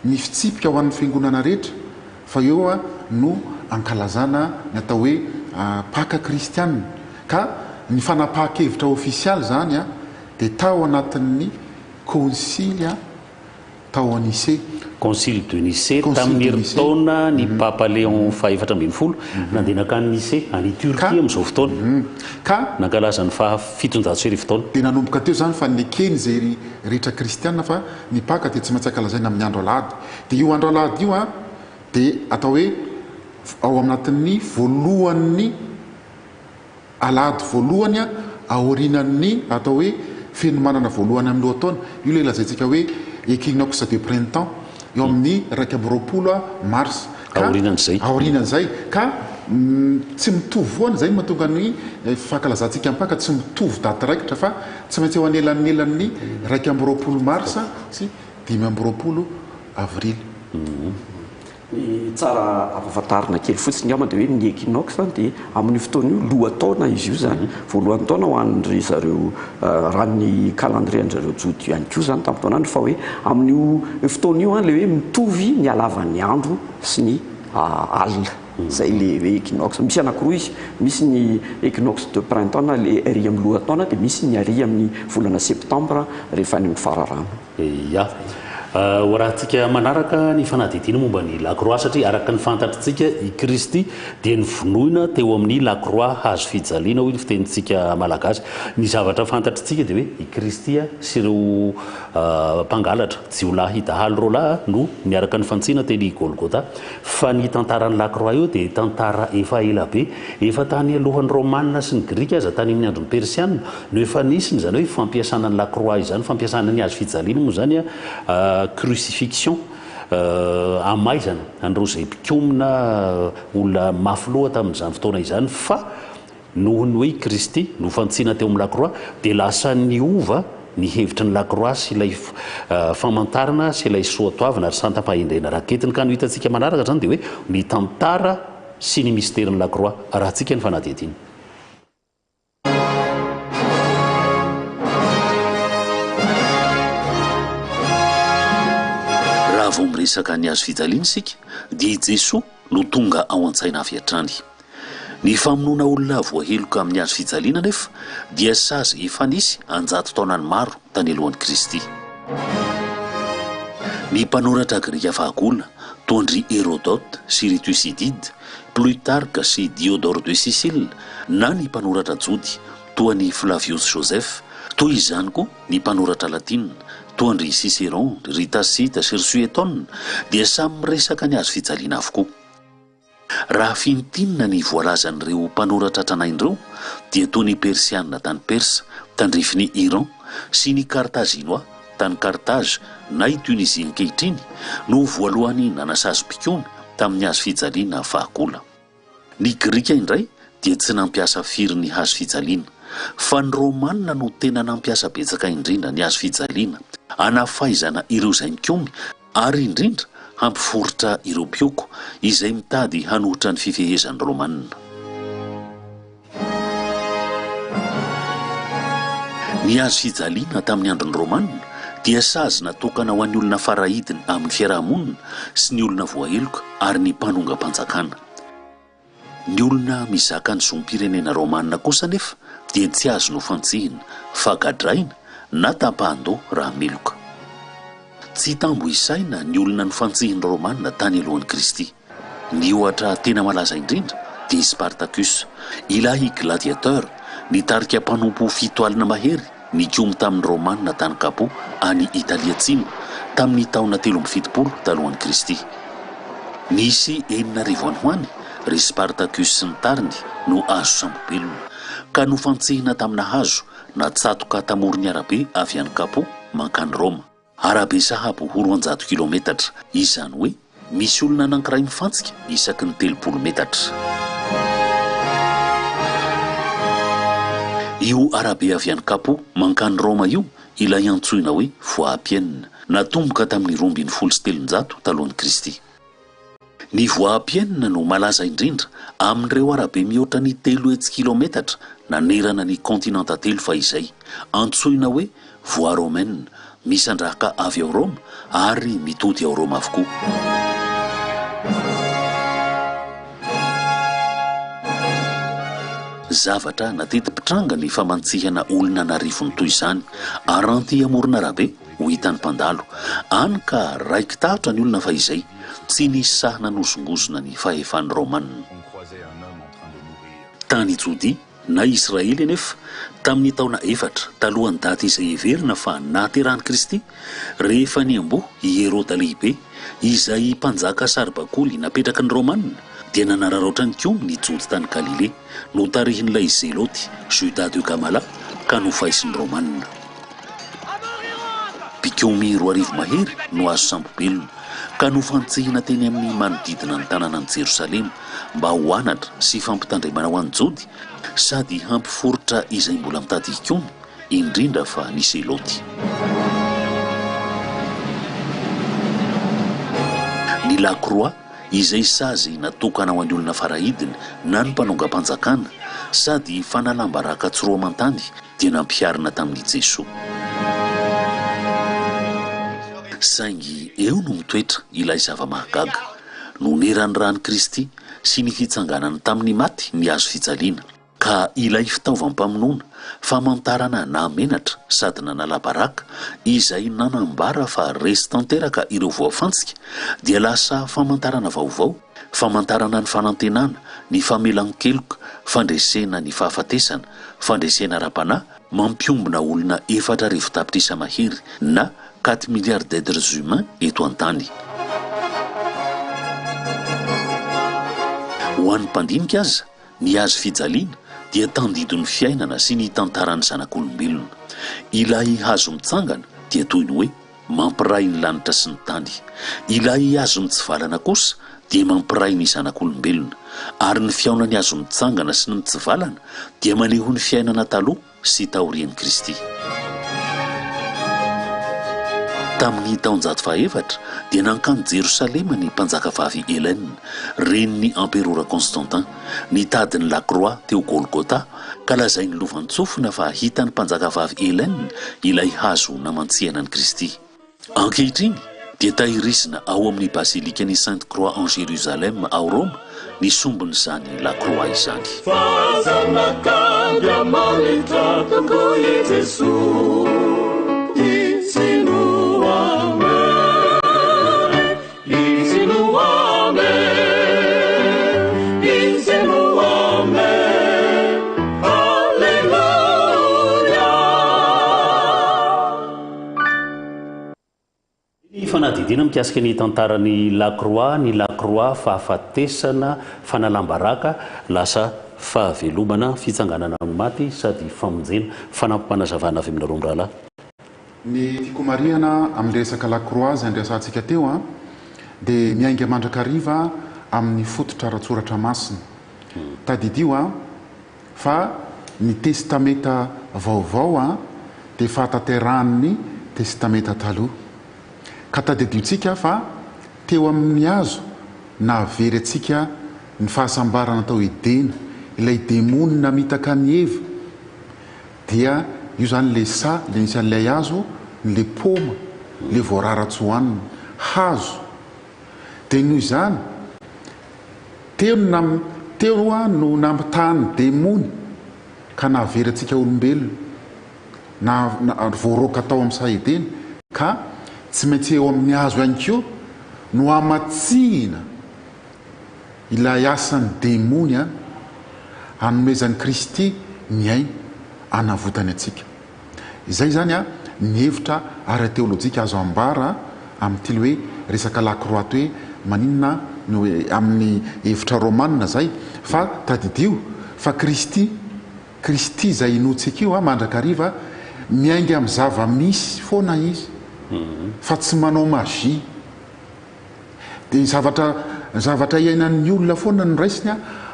Speaker 2: ny fitsipika ho an'ny fiangonana rehetra fa eo no ankalazana ny atao hoe Paka kristiana. Ka ny fanapahan-kevitra ofisialy izany dia tao anatin'ny Kônsily tao Nicée.
Speaker 1: Concile de Nicée, tamin'ny herintaona ny Papa Léon fahefatra ambin'ny folo nandeha nankany Nicée, any Turquie amin'izao fotoana,
Speaker 2: Ka.
Speaker 1: nankalaza ny faha 1700 taona.
Speaker 2: Dia nanomboka teo izany fa nekeny izay rehetra kristiana fa ny Paka dia tsy maintsy ankalazaina amin'ny andro alahady. Dia io andro alahady io dia atao hoe ao anatin'ny voalohan'ny. Alahady voalohany aorianan'ny atao hoe fenomanana voalohany amin'ny lohataona, io ilay lazaintsika hoe équinoxe de printemps, eo amin'ny 21 mars. Ka
Speaker 1: Aorianan'izay.
Speaker 2: Aorianan'izay. Ka tsy mitovy foana, izay no mahatonga ny fankalazantsika ny Paka tsy mitovy daty raikitra fa tsy maintsy eo anelanelan'ny 21 mars sy 25 avrily.
Speaker 3: Ny tsara ampahafantarina kely fotsiny angamba dia hoe ny equinoxe dia amin'io fotoana io lohataona izy io izany, voalohan'ny taona ho an-dry zareo raha ny calendrier an-dry zareo jody ihany koa izany tamin'ny fotoan'andro fa hoe amin'io fotoana io ilay hoe mitovy ny halavan'ny andro sy ny alina, izay ilay hoe equinoxe. Misy anankiroa izy, misy ny equinoxe de printemps na ilay ery amin'ny lohataona dia misy ny ary amin'ny volana septembre rehefa any amin'ny fararano.
Speaker 1: Ia. Hoarahantsika manaraka ny fanadihadiana momba ny Lakroa satria araka ny fantatritsika i Kristy dia novonoina teo amin'ny Lakroa, hazo fijaliana hoy ny fitenintsika malagasy. Ny zavatra fantatritsika dia hoe i Kristy sy ireo mpangalatra, jiolahy, dahalo roalahy no niaraka nifantsina teny Golgotha. Fa ny tantaran'ny Lakroa io dia tantara efa ela be, efa tany alohan'ny Romana sy ny Grika aza, tany amin'ny andron'ny Persiana no efa nisy ny izany hoe fampiasana ny Lakroa izany, fampiasana ny hazo fijaliana moa izany, crucifixion, hamaizana an'ireo izay mpikomy na olona mafy loha tamin'izany fotoana izany fa Noho ny hoe i Kristy nofantsina teo amin'ny lakroa dia lasa niova ny hevitry ny lakroa sy ilay famantarana sy ilay soatoavina ary santam-pahendrena raketiny. Ka ny ho hitantsika manaraka izany dia hoe ny tantara sy ny misterin'ny lakroa. Arahantsika ny fanadihadiana.
Speaker 10: Raha vao miresaka ny hazo fijaliana isika dia i Jesoa no tonga ao an-tsaina avy hatrany. Ny famonoana olona voaheloka amin'ny hazo fijaliana anefa dia sazy efa nisy an-jato taonany maro tany alohan'i Kristy. Ny mpanoratra grika fahagola toa an-dry Hérodote sy ry Thucydide, Plutarque sy Diodore de Sicile, na ny mpanoratra jody toa an'i Flavius Josèphe, toy izany koa ny mpanoratra latina toa an-dry Cicéron, ry Tacite sy ry Suétone dia samy miresaka ny hazo fijaliana avokoa. Raha fintinina ny voalazan'ireo mpanoratra tranainy ireo dia toa ny Persiana tany Persa, tandrifin'i Iran, sy ny Carthaginois tany Carthage na i Tunisie ankehitriny no voalohany nanasazy mpikomy tamin'ny hazo fijaliana fahagola. Ny Grika indray dia tsy nampiasa firy ny hazo fijaliana, fa ny Romana no tena nampiasa betsaka indrindra ny hazo fijaliana hanafaizana ireo izay mikomy ary indrindra hampiforitra ireo mpioko izay mitady hanohitra ny fifehezan'ny Romana. Ny hazo fijaliana tamin'ny andron'ny Romana dia sazy natokana ho an'ny olona faraidiny amin'ny fiaraha-monina sy ny olona voaheloka ary ny mpanongam-panjakana. Ny olona mizaka ny zom-pirenena romana kosa anefa dia tsy azo nofantsihina fa gadraina na tapahan-doha raha meloka. Tsy tambo isaina ny olona nofantsihin'ny Romana tany alohan'i Kristy. Ny ohatra tena malaza indrindra dia i Spartacus, ilay gladiateur nitarika mpanompo 70 mahery Nikomy tamin'ny Romana tany Capoue, any Italia Atsimo, tamin'ny taona 73 talohan'i Kristy. Nisy 6000 any ho any ry Spartacus sy ny tariny no azo sambo-belona, ka nofantsihina tamina hazo natsatoka tamoron'ny arabe avy any Capoue mankany Roma. Arabe sahabo ho 200 kilaometatra, izany hoe misy olona anankiray mifantsika isaky ny 30 metatra. Io arabe avy any Capoue mankany Roma io ilay antsoina hoe Voie Appienne, natomboka tamin'ny 312 talohan'i Kristy. Ny Voie Appienne no malaza indrindra amin'ireo arabe mihoatra ny 300 kilaometatra nanerana ny kontinanta telo fahizay, antsoina hoe Voie Romaine, misandrahaka avy ao Roma ary mitody ao Roma avokoa. Zavatra nateti-pitranga ny famantsihana olona an'arivony toy izany aranty amoron'arabe ho hitan'ny mpandalo, any ka raiki-tahotra ny olona fahizay. Tsy nisy sahy nanozongozona ny fahefan'ny Romana. Tany Jodia na Israely anefa, tamin'ny taona efatra talohan'ny daty izay heverina fa nahaterahan'i Kristy, rehefa niamboho i Heroda Lehibe, izay mpanjaka saribakoly napetraky ny Romana, dia nanararaotra nikomy ny Jody tany Galilea, notarihin'ilay Zeloty, Judas de Gamala, ka nofaisin'ny Romana. Mpikomy 2000 mahery no azo sambo-belona, ka nofantsihina teny amin'ny manodidina ny tanànan'i Jerosalema, mba ho anatra sy fampitandremana ho an'ny Jody, sady hampiforitra izay mbola mitady hikomy, indrindra fa ny Zeloty. Ny lakroa, izay sazy natokana ho an'ny olona faraidiny na ny mpanongam-panjakana, sady fanalam-baraka tsy roa aman-tany, dia nampiharina tamin'i Jesoa. Saingy eo no mitoetra ilay zava-mahagaga, noneran'ny ran'i Kristy sy ny fitsanganany tamin'ny maty ny hazo fijaliana. Ka ilay fitaovam-pamonoana, famantarana nahamenatra sady nanala baraka, izay nanambara fa resy tanteraka ireo voafantsika, dia lasa famantarana vaovao, famantarana ny fanantenana, ny famelan-keloka, fandresena ny fahafatesana, fandresena ara-panahy, mampiombona olona 4000 tapitrisa mahery na quatre milliards d'êtres humains eto an-tany. Ho an'ny mpandinika aza, ny hazo fijaliana dia tandindon'ny fiainana sy ny tantaran'ny zanak'olombelona. Ilay hazo mitsangana dia toy ny hoe mampiray ny lanitra sy ny tany. Ilay hazo mitsivalana kosa dia mampiray ny zanak'olombelona. Ary ny fihaonan'ny hazo mitsangana sy ny mitsivalana dia maneho ny fiainana taloha sy taorian'i Kristy. Tamin'ny taonjato fahaefatra dia nankany Jerosalema ny mpanjakavavy Hélène, renin'ny amperora Constantin, nitady ny lakroa teo Golgota, ka lazain'ny lovantsofina fa hitan'ny mpanjakavavy Hélène ilay hazo namantsihana an'i Kristy. Ankehitriny dia tahirizina ao amin'ny Bazilikan'i Sainte Croix en Jérusalem ao Roma ny sombin'izany lakroa izany.
Speaker 4: Fa Zanak'Andriamanitra tokoa i Jesoa, Izy no Amen, Izy no Amen, Izy no Amen, Aleloia.
Speaker 1: Ny fanadihadiana mikasika ny tantaran'i Lacroix, ny Lacroix, fahafatesana, fanalam-baraka, lasa fahavelomana, fitsanganana amin'ny maty sady famonjena. Fanampim-panazavana avy aminareo mirahalahy.
Speaker 2: Ny tiako homarihana amin'ilay resaka Lacroix izay niresahantsika teo dia miainga mandrakariva amin'ny fototra ara-tsoratra masina. Tadidio Fa ny Testamenta Vaovao dia fahatanterahan'ny Testamenta Taloha. Ka tadidiontsika fa teo amin'ny hazo nahavery antsika ny fahasambarana tao Edena, ilay demony namitaka an'i Eva, dia io izany ilay saha, ilay nisy an'ilay hazo, ilay paoma, ilay voarara tsy hohanina. Hazo. Dia noho izany, teo no nam, teo no nampitahan'ny demony ka nahavery antsika olombelona, na, na, voaroaka tao amin'ny saha Edena, ka tsy maintsy eo amin'ny hazo ihany koa no hamatsihina ilay asan'ny demony an, hanomezan'i Kristy ny aina hanavotany antsika. Izay izany ny hevitra ara-teolojika azo ambara amin'ity le hoe resaka lakroa ity hoe maninona no amin'ny hevitra romana izay fa tadidio fa Kristy, Kristy izay inoantsika io mandrakariva miainga amin'ny zava-misy foana izy fa tsy manao magie. Dia ny zavatra ny zavatra iainan'ny olona foana no raisiny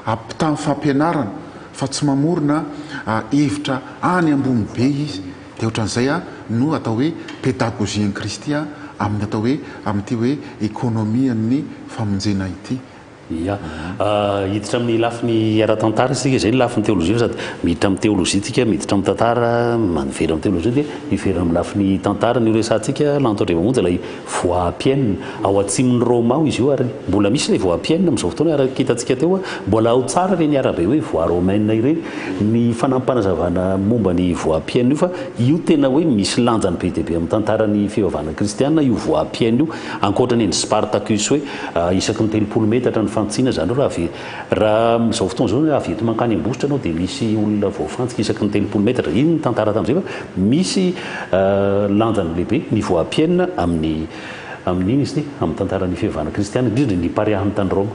Speaker 2: ampitaha ny fampianarana fa tsy mamorona hevitra any ambony be izy. Dia ohatran'izay no atao hoe pédagogie an'i Kristy amin'ny atao hoe amin'ity hoe économie-n'ny famonjena ity.
Speaker 1: Ya. Hiditra amin'ny lafiny ara-tantara isika, izay ny lafiny teolojia fa sady miditra amin'ny teolojia isika, miditra amin'ny tantara, miverina amin'ny teolojia dia miverina amin'ny lafiny tantara. Ny horesahantsika Lanto Andriamamonjy ilay voie Appienne. Ao atsimon'i Roma ao izy io ary mbola misy ilay voie Appienne amin'izao fotoana araka hitantsika teo. Mbola ao tsara ireny arabe hoe voie romaine ireny. Ny fanampim-panazavana momba ny voie Appienne io fa io tena hoe misy lanjany be dia be amin'ny tantaran'ny fivavahana kristiana io voie Appienne io ankoatra ny an'i Spartacus hoe Isaky ny 30 metatra ny fantsina izany hoe raha avy raha amin'izao fotoana izao hoe avy eto mankany Ambositra ianao dia misy olona voafantsika isaky ny 30 metatra. Iny ny tantara tamin'izay fa misy lanjany lehibe ny voapiaina amin'ny amin'iny izy ity, amin'ny tantaran'ny fivavahana kristiana, indrindra ny nipariahany tany Roma.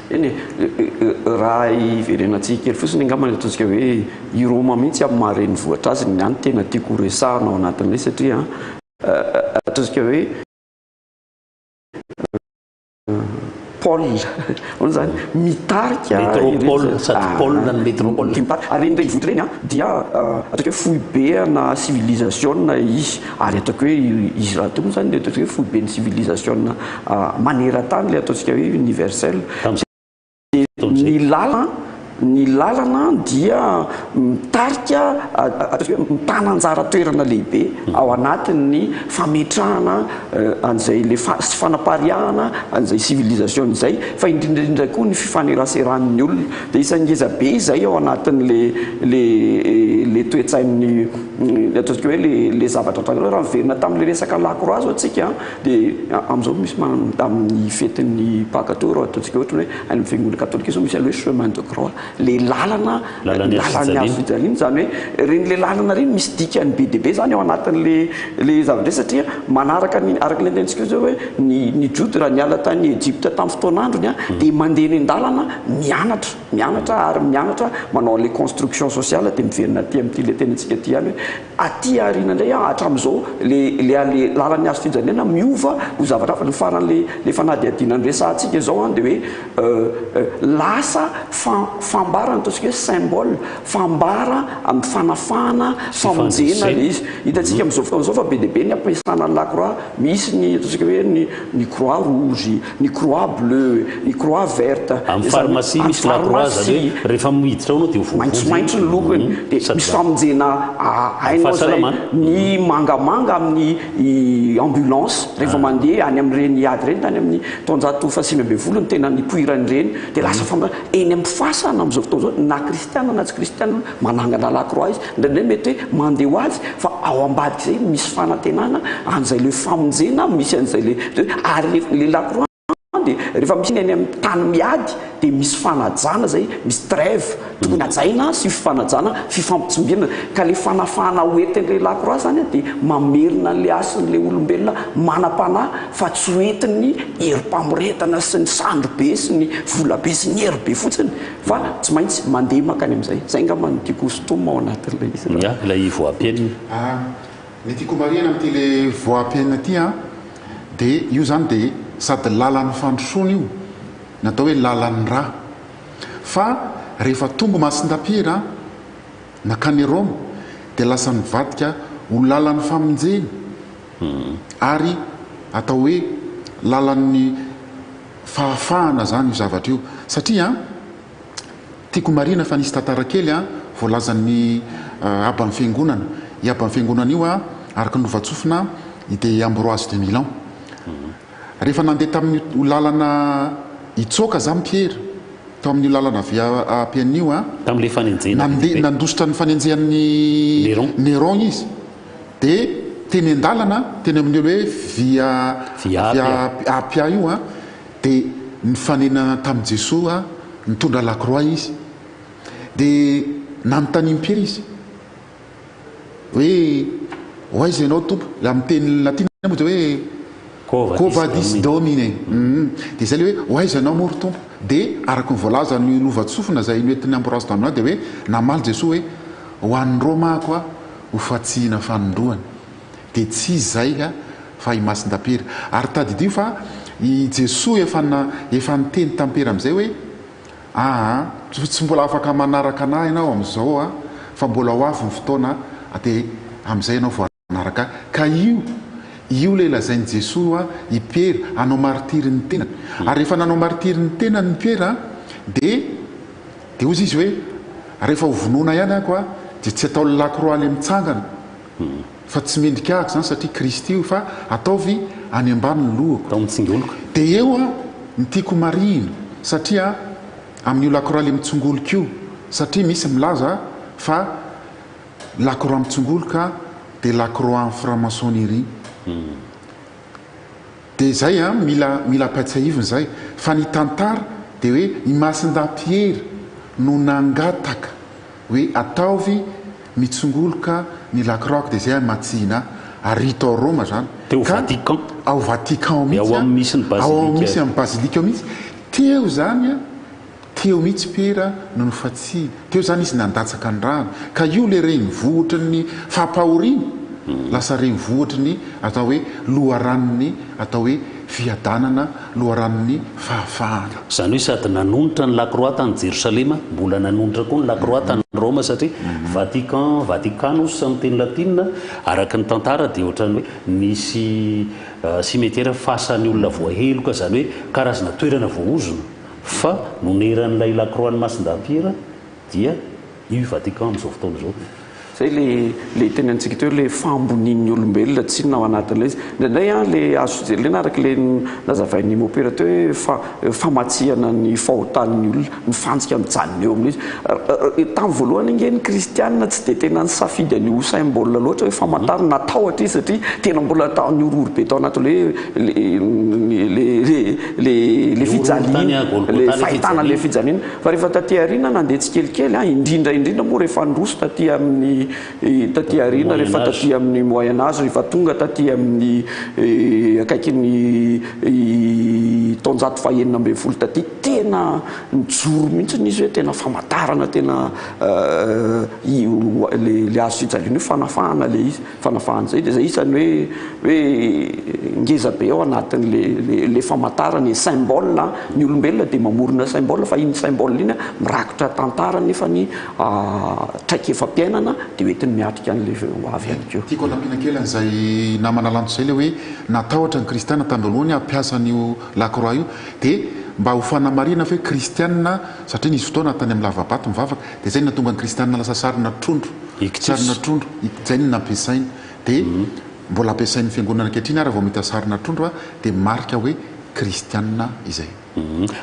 Speaker 3: Eny e, raha hiverenantsika kely fotsiny angamba ny ataontsika hoe i Roma mihitsy amin'ny maha renivohitra azy ny ahy no tena tiako horesahana ao anatin'ilay satria ataontsika hoe Paul, ahoana izany? Mitarika
Speaker 1: Métropole, sady ah, pôle ny métropole.
Speaker 3: Ary ireny renivohitra ireny dia ataoko hoe foibe ana civilisation izy ary ataoko hoe izy rahateo moa izany ataontsika hoe foiben'ny civilisation maneran-tany ilay ataontsika hoe universel. Ny lalana Ny lalana dia mitarika, ataontsika hoe mitana anjara toerana lehibe ao anatin'ny fametrahana an'izay le sy fanapariahana an'izay civilisation izay fa indrindra indrindra koa ny fifaneraseran'ny olona. Dia isan'ny ngeza be izay ao anatin'le le le toe-tsain'ny ataontsika hoe le le zavatra atao. Raha miverina tamin'le resaka lakroa zao tsika Dia amin'izao misy amin'ny fetin'ny Paka teo raha ataontsika ohatra hoe any amin'ny fiangonana katolika izao misy an'ilay hoe chemin de croix, ilay lalana
Speaker 1: Lalan'ny hazo
Speaker 3: lalan'ny hazo fijaliana, izany hoe ireny ilay lalana ireny misy dikany be dia be izany ao anatin'ilay ilay zavatra io satria manaraka ny araka ilay nitenentsika io izao hoe ny ny Jody raha niala tany Egypte tamin'ny fotoan'androny an dia mandeha eny an-dalana mianatra mianatra ary mianatra manao an'ilay construction sociale dia miverina aty amin'ity ilay tenentsika ity ihany hoe Aty aoriana indray an, hatramin'izao le le le lalan'ny hazo fijaliana miova ho zavatra hafa. Ny faran'le le fanadihadiana niresahantsika izao an dia hoe lasa fambara ny ataontsika hoe symbole, fambara amin'ny fanafahana, famonjena le izy. Hitantsika amin'izao fotoana izao fa be dia be ny ampiasana ny la croix, misy ny ataontsika hoe ny ny croix rouge, ny croix bleue, ny croix verte.
Speaker 1: Amin'ny pharmacie misy la croix zany hoe rehefa miditra ao anao dia ho voavonjy.
Speaker 3: Maitsomaitso ny lokony dia misy famonjena hainao zay ny mangamanga amin'ny ambulance rehefa mandeha any amin'ireny ady ireny tany amin'ny taonjato faha-19 no tena nipoiran'ireny dia lasa fam- eny amin'ny fasana amin'izao fotoana izao na kristiana na tsy kristiana manangana la croix izy indraindray mety hoe mandeha ho azy fa ao ambadik'izay misy fanantenana an'izay le famonjena misy an'izay le ary le la croix dia rehefa misy any amin'ny tany miady dia misy fanajana zay misy trêve tokony hajaina sy fifanajana fifampitsimbinana ka le fanafahana ho entin'le la croix zany dia mamerina an'le hasin'le olombelona manam-panahy fa tsy ho entin'ny herim-pamoretana sy ny sandry be sy ny vola be sy ny hery be fotsiny Fa tsy maintsy mandeha mankany amin'izay. Izay angamba no tiako hosintomina ao anatin'ilay izy raha.
Speaker 1: Ya, ilay voam-piainina.
Speaker 2: Ah, ny tiako homarihana amin'ity ilay voam-piainina ity an, dia io izany dia sady lalan'ny fandrosoana io, ny atao hoe lalan'ny ra. Fa rehefa tonga Masindapiera an, nankany Roma, dia lasa nivadika ho lalan'ny famonjena, ary atao hoe lalan'ny fahafahana izany io zavatra io satria tiako marihina fa nisy tantara kely voalazan'ny Aban'ny Fiangonana. Io Aban'ny Fiangonana io araka ny lovantsofina dia i Ambroise de Milan. Rehefa nandeha tamin'io lalana hitsoaka izany Piera, tao amin'io lalana via Appienne io,
Speaker 1: Tamin'ilay fanenjehana be dia
Speaker 2: nandeha
Speaker 1: be.
Speaker 2: nandositra ny fanenjehan'i
Speaker 1: Néron.
Speaker 2: Néron izy. Dia teny an-dalana, teny amin'io hoe via
Speaker 1: Via
Speaker 2: Appia. Appia io an, dia nifanena tamin'i Jesoa nitondra lakroa izy. Dia nanontanian'i Piera izy hoe, Ho aiza ianao Tompo? Ilay amin'ny teny latina moa dia hoe
Speaker 1: Quo
Speaker 2: vadis Domine. Dia izay ilay hoe, Ho aiza ianao moa ry Tompo? Dia araka ny voalazan'ny lovantsofina izay noentin'i Ambroise Damien dia hoe namaly Jesoa hoe, Ho any Roma aho koa. ho fatsihina fanindroany dia tsy iza izay fa i Masindapiera. Ary tadidio fa i Jesoa efa efa niteny tamin'i Piera amin'izay hoe, aa tsy mbola afaka manaraka anah ianao amin'izao a, fa mbola ho avy ny fotoana dia amin'izay ianao vao hanaraka ahy. Ka io io ilay lazain'i Jesoa i Piera hanao martiry ny tenany. Ary rehefa nanao martiry ny tenany i Piera dia Dia hozy izy hoe, rehefa ho vonoina ihany ako a, dia tsy atao lakroa le mitsangana, fa tsy mendrika ahako izany satria Kristy io, fa ataovy any ambany ny lohako.
Speaker 1: Atao mitsingoloka.
Speaker 2: Dia eo a, ny tiako homarihina, satria amin'io lakroa le mitsingoloka io, satria misy milaza fa lakroa mitsingoloka dia lakroa an'ny franc-maçonnerie. Dia izay an, mila mila ampatsiahivina izay, fa ny tantara dia hoe i Masindahy Piera no nangataka hoe ataovy mitsingoloka ny lakroako dia izay amatsihina ahy, ary hita ao Roma izany,
Speaker 1: Teo
Speaker 2: ka
Speaker 1: Vatican.
Speaker 2: ao Vatican ao
Speaker 1: Dia
Speaker 2: mihitsy
Speaker 1: ao
Speaker 2: an,
Speaker 1: amin'ny misy ny
Speaker 2: ao amin'ny misy
Speaker 1: bazilika.
Speaker 2: amin'ny bazilika ao mihitsy, teo izany an, Teo mihitsy Piera no nofatsihina. Teo izany izy nandatsaka ny rano. Ka io ilay renivohitry ny fampahoriana, lasa renivohitry ny atao hoe loharanon'ny atao hoe fiadanana, loharanon'ny fahafahana.
Speaker 1: Izany hoe sady nanonitra ny lakroa tany Jerosalema, mbola nanonitra koa ny lakroa tany Roma satria Vatican, Vaticanus amin'ny teny latinina, araka ny tantara dia ohatran'ny hoe nisy cimetière fasan'ny olona voaheloka, izany hoe karazana toerana voaozona. Fa noneran'ilay lakroan'i Masindahy Piera dia io i Vatican amin'izao fotoana izao.
Speaker 3: Zay le le tenenintsika teo le fahambonian'ny olombelona tsinona ao anatin'ilay izy. Indraindray an le azo jerena araka le nazavain'i Mopera teo hoe fa famatsihana ny fahotan'ny olona, ny fantsika mijanona eo amin'ilay izy. Tamin'ny voalohany ange ny kristiana tsy dia tena nisafidy an'io symbole loatra hoe famantarana, natahotra izy satria tena mbola nihorohoro be tao anatin'ilay hoe le le le le le fijaliana, le fahitana le fijaliana. Fa rehefa taty aoriana nandeha tsikelikely an, indrindra indrindra moa rehefa niroso taty amin'ny taty aoriana rehefa taty amin'ny moyen âge, rehefa tonga taty amin'ny akaikin'ny taonjato fahenina ambin'ny folo taty, tena nijoro mihitsy izy hoe tena famantarana tena io le hazo fijaliana io, fanafahana le izy. Fanafahana izay dia izay isan'ny hoe hoe ngeza be ao anatin'le le le famantarana e, symbole an, ny olombelona dia mamorona symbole fa iny symbole iny an mirakitra tantara nefa ny traikefam-piainana dia hoentiny miatrika an'le ho avy ihany koa.
Speaker 2: Tiako hanampiana kely an'izay namana Lanto izay ilay hoe natahotra ny kristiana tamin'ny voalohany hampiasa an'io lakroa io dia mba ho fanamarihana fa hoe kristiana satria nisy fotoana tany amin'ny lavabato mivavaka dia izay no nahatonga ny kristiana lasa sarina trondro Sarina trondro, izay no nampiasaina. Dia mbola ampiasain'ny fiangonana ankehitriny ary vao mahita sarina trondro dia marika hoe kristiana izay.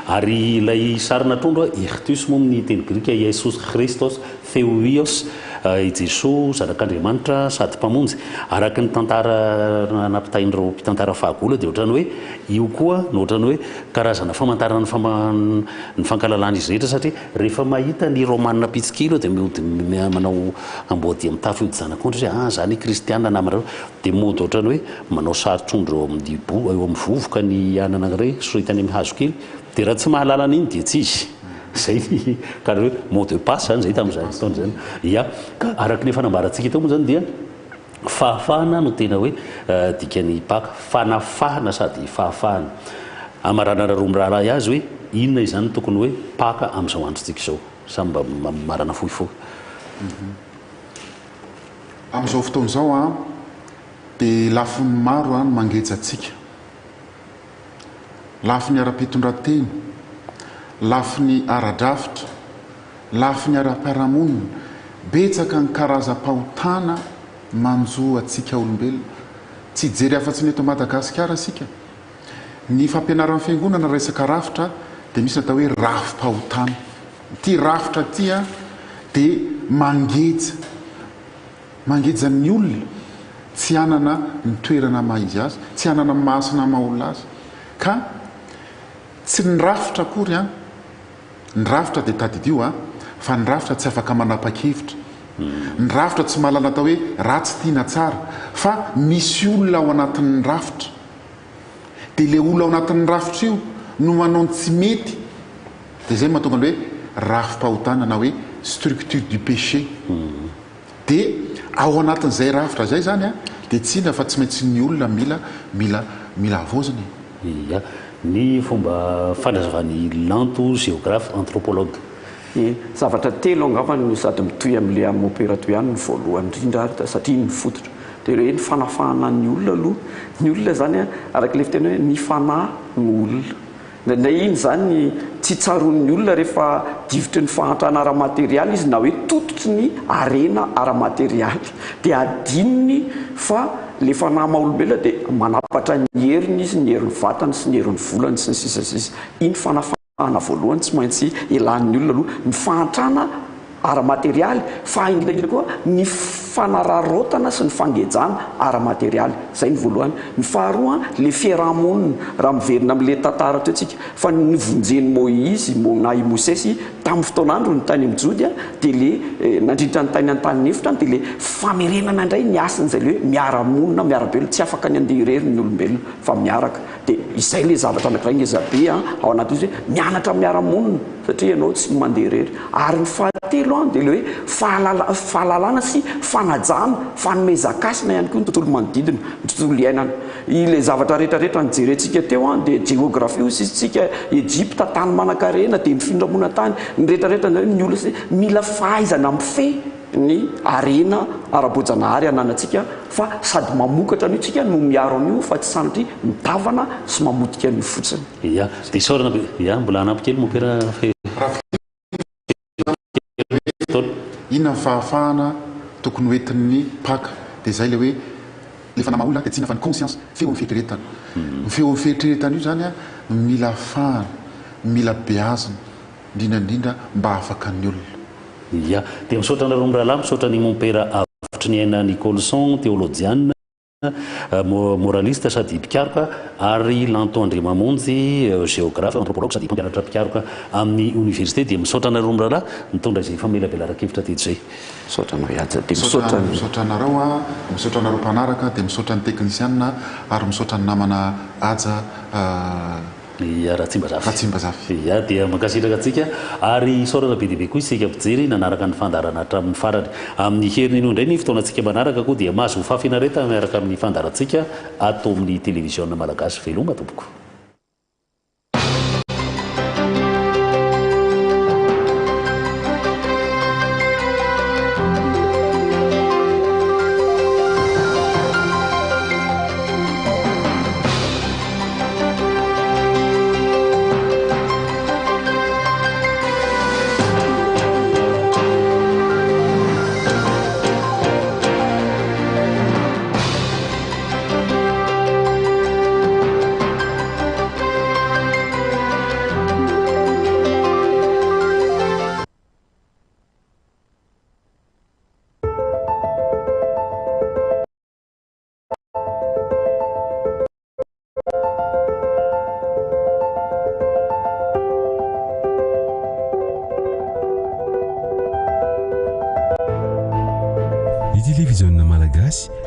Speaker 1: Ary ilay sarina trondro, ichthus moa amin'ny teny grika, Iesos Christos Theoios, i Jesoa Zanak'Andriamanitra sady Mpamonjy. Araka ny tantara nampitain'ireo mpitantara fahagola dia ohatran'ny hoe io koa no ohatran'ny hoe karazana famantarana ny ny fankalalan'izy rehetra satria Rehefa mahita ny Romana mpitsikilo dia mody manao amboadia mitafy hodi-janak'ondry izy, ah zany kristiana namanareo, dia mody ohatrany hoe manao sary trondro eo amin'ny bo, eo amin'ny vovoka ny anana anankiray soritany amin'ny hazo kely, dia raha tsy mahalala an'iny dia tsy izy. Zay ny karaha hoe mot de passe zany zay tamin'izany fotoana izany. Ya, ka araka ny efa nambarantsika teo moa zany dia Fahafahana no tena hoe dikan'ny Paka, fanafahana sady fahafahana. Amaranana roa mirahalahy azy hoe inona izany no tokony hoe Paka amin'izao androntsika izao. Samy mba mamarana fohifohy.
Speaker 2: Amin'izao fotoana izao an, dia lafiny maro no mangeja antsika. Lafiny ara-pitondran-tena, lafiny ara-drafitra, Lafiny ara-piarahamonina, betsaka ny karazam-pahotana manjo antsika olombelona. Tsy hijery afa-tsy ny eto Madagasikara isika. Ny fampianaran'ny Fiangonana resaka rafitra dia misy ny atao hoe rafi-pahotana. Ity rafitra ity dia mangeja, mangeja ny olona tsy hanana ny toerana maha izy azy, tsy hanana ny maha sy maha olona azy. Ka tsy ny rafitra akory an! Ny rafitra dia tadidio a, fa ny rafitra tsy afaka manapa-kevitra. Ny rafitra tsy mahalala atao hoe ratsy ity na tsara, fa misy olona ao anatin'ny rafitra. Dia ilay olona ao anatin'ny rafitra io no manao ny tsy mety. Dia izay no mahatonga ny hoe rafi-pahotana na hoe structure du péché. Dia ao anatin'izay rafitra izay izany a, dia tsy inona fa tsy maintsy ny olona mila mila mila havaozina e.
Speaker 1: Ia. Ny fomba fanazavan'i Lanto, géographe, anthropologue.
Speaker 3: Ie. Zavatra telo angamba no sady mitohy amin'ilay amin'ny opéra toy ihany ny voalohany indrindra ary satria iny ny fototra. Dia ilay hoe ny fanafahana ny olona aloha. Ny olona izany an, araka ilay fiteny hoe ny fanahy no olona. Indraindray iny izany tsy tsaroan'ny olona rehefa difotry ny fahantrana ara-materialy izy na hoe tototry ny harena ara-materialy. Dia adinony fa ilay fanahy maha olombelona dia manapatra ny heriny izy, ny herin'ny vatany sy ny herin'ny volany sy ny sisa sy ny sisa. Iny fanafahana voalohany tsy maintsy elan'ny olona aloha. Ny fahantrana ara-materialy fa indrindra indrindra koa ny fanararaotana sy ny fangejana ara-materialy. Izay ny voalohany. Ny faharoa, ilay fiaraha-monina, raha miverina amin'ilay tantara teo tsika, fa novonjen'i Moizy na i Mosesy tamin'ny fotoan'androny tany amin'ny Jody dia ilay nandritra ny tany an-tany efitra dia ilay famerenana indray ny hasin'izay ilay hoe miara-monina, miara-belona, tsy afaka ny handeha irery ny olombelona fa miaraka. Dia izay ilay zavatra anankiray ngezabe ao anatin'izy hoe mianatra miara-monina. Satria ianao tsy mandeha irery. Ary ny fahatelo an, dia ilay hoe fahalala, fahalalana sy fanajana, fanomezan-kasina ihany koa ny tontolo manodidina, ny tontolo iainana. Ilay zavatra rehetra rehetra nojerentsika teo an, dia jeografia hoy sisa tsika, Egypta tany manan-karena, dia nifindra-monina tany, ny rehetra rehetra, ny olona sy, mila fahaizana mifehy. ny harena ara-boajanahary ananantsika fa sady mamokatra an'io tsika no miaro an'io fa tsy sanatria mitavana sy mamotika an'io fotsiny.
Speaker 1: Ya, dia isaorana be. Ya, mbola hanampy kely mompera fe. Fotoana.
Speaker 2: Inona ny fahafahana tokony ho entin'ny Paka? Dia izay ilay hoe ilay fanahy maha olona dia tsy inona fa ny conscience, feon'ny fieritreretana. Ny feon'ny fieritreretana io izany no mila afahana, mila beazina, indrindra indrindra mba hahafaka ny olona.
Speaker 1: Ya, dia misaotra anareo mirahalahy, misaotra an'i Mompera Avotriniaina Nicolson, teolojiana, moraliste sady mpikaroka, ary Lanto Andriamamonjy, géographe, anthropologue sady mpampianatra mpikaroka amin'ny oniversite. Dia misaotra anareo mirahalahy nitondra izay famelabelaran-kevitra teto izay.
Speaker 3: Misaotra anao Haja, dia misaotra ny.
Speaker 2: Misaotra anareo a, misaotra anareo mpanaraka, dia misaotra ny teknisianina ary misaotra ny namana Haja.
Speaker 1: Ia Ratsimbazafy.
Speaker 2: Ratsimbazafy.
Speaker 1: Ia dia mankasitraka antsika ary isaorana be dia be koa isika mpijery nanaraka ny fandaharana hatramin'ny farany. Amin'ny heriny anio indray ny fotoanantsika manaraka koa dia mahazo fahafinaretana miaraka amin'ny fandaharantsika ato amin'ny televiziona malagasy. Veloma tompoko.
Speaker 11: Ny Televiziona Malagasy.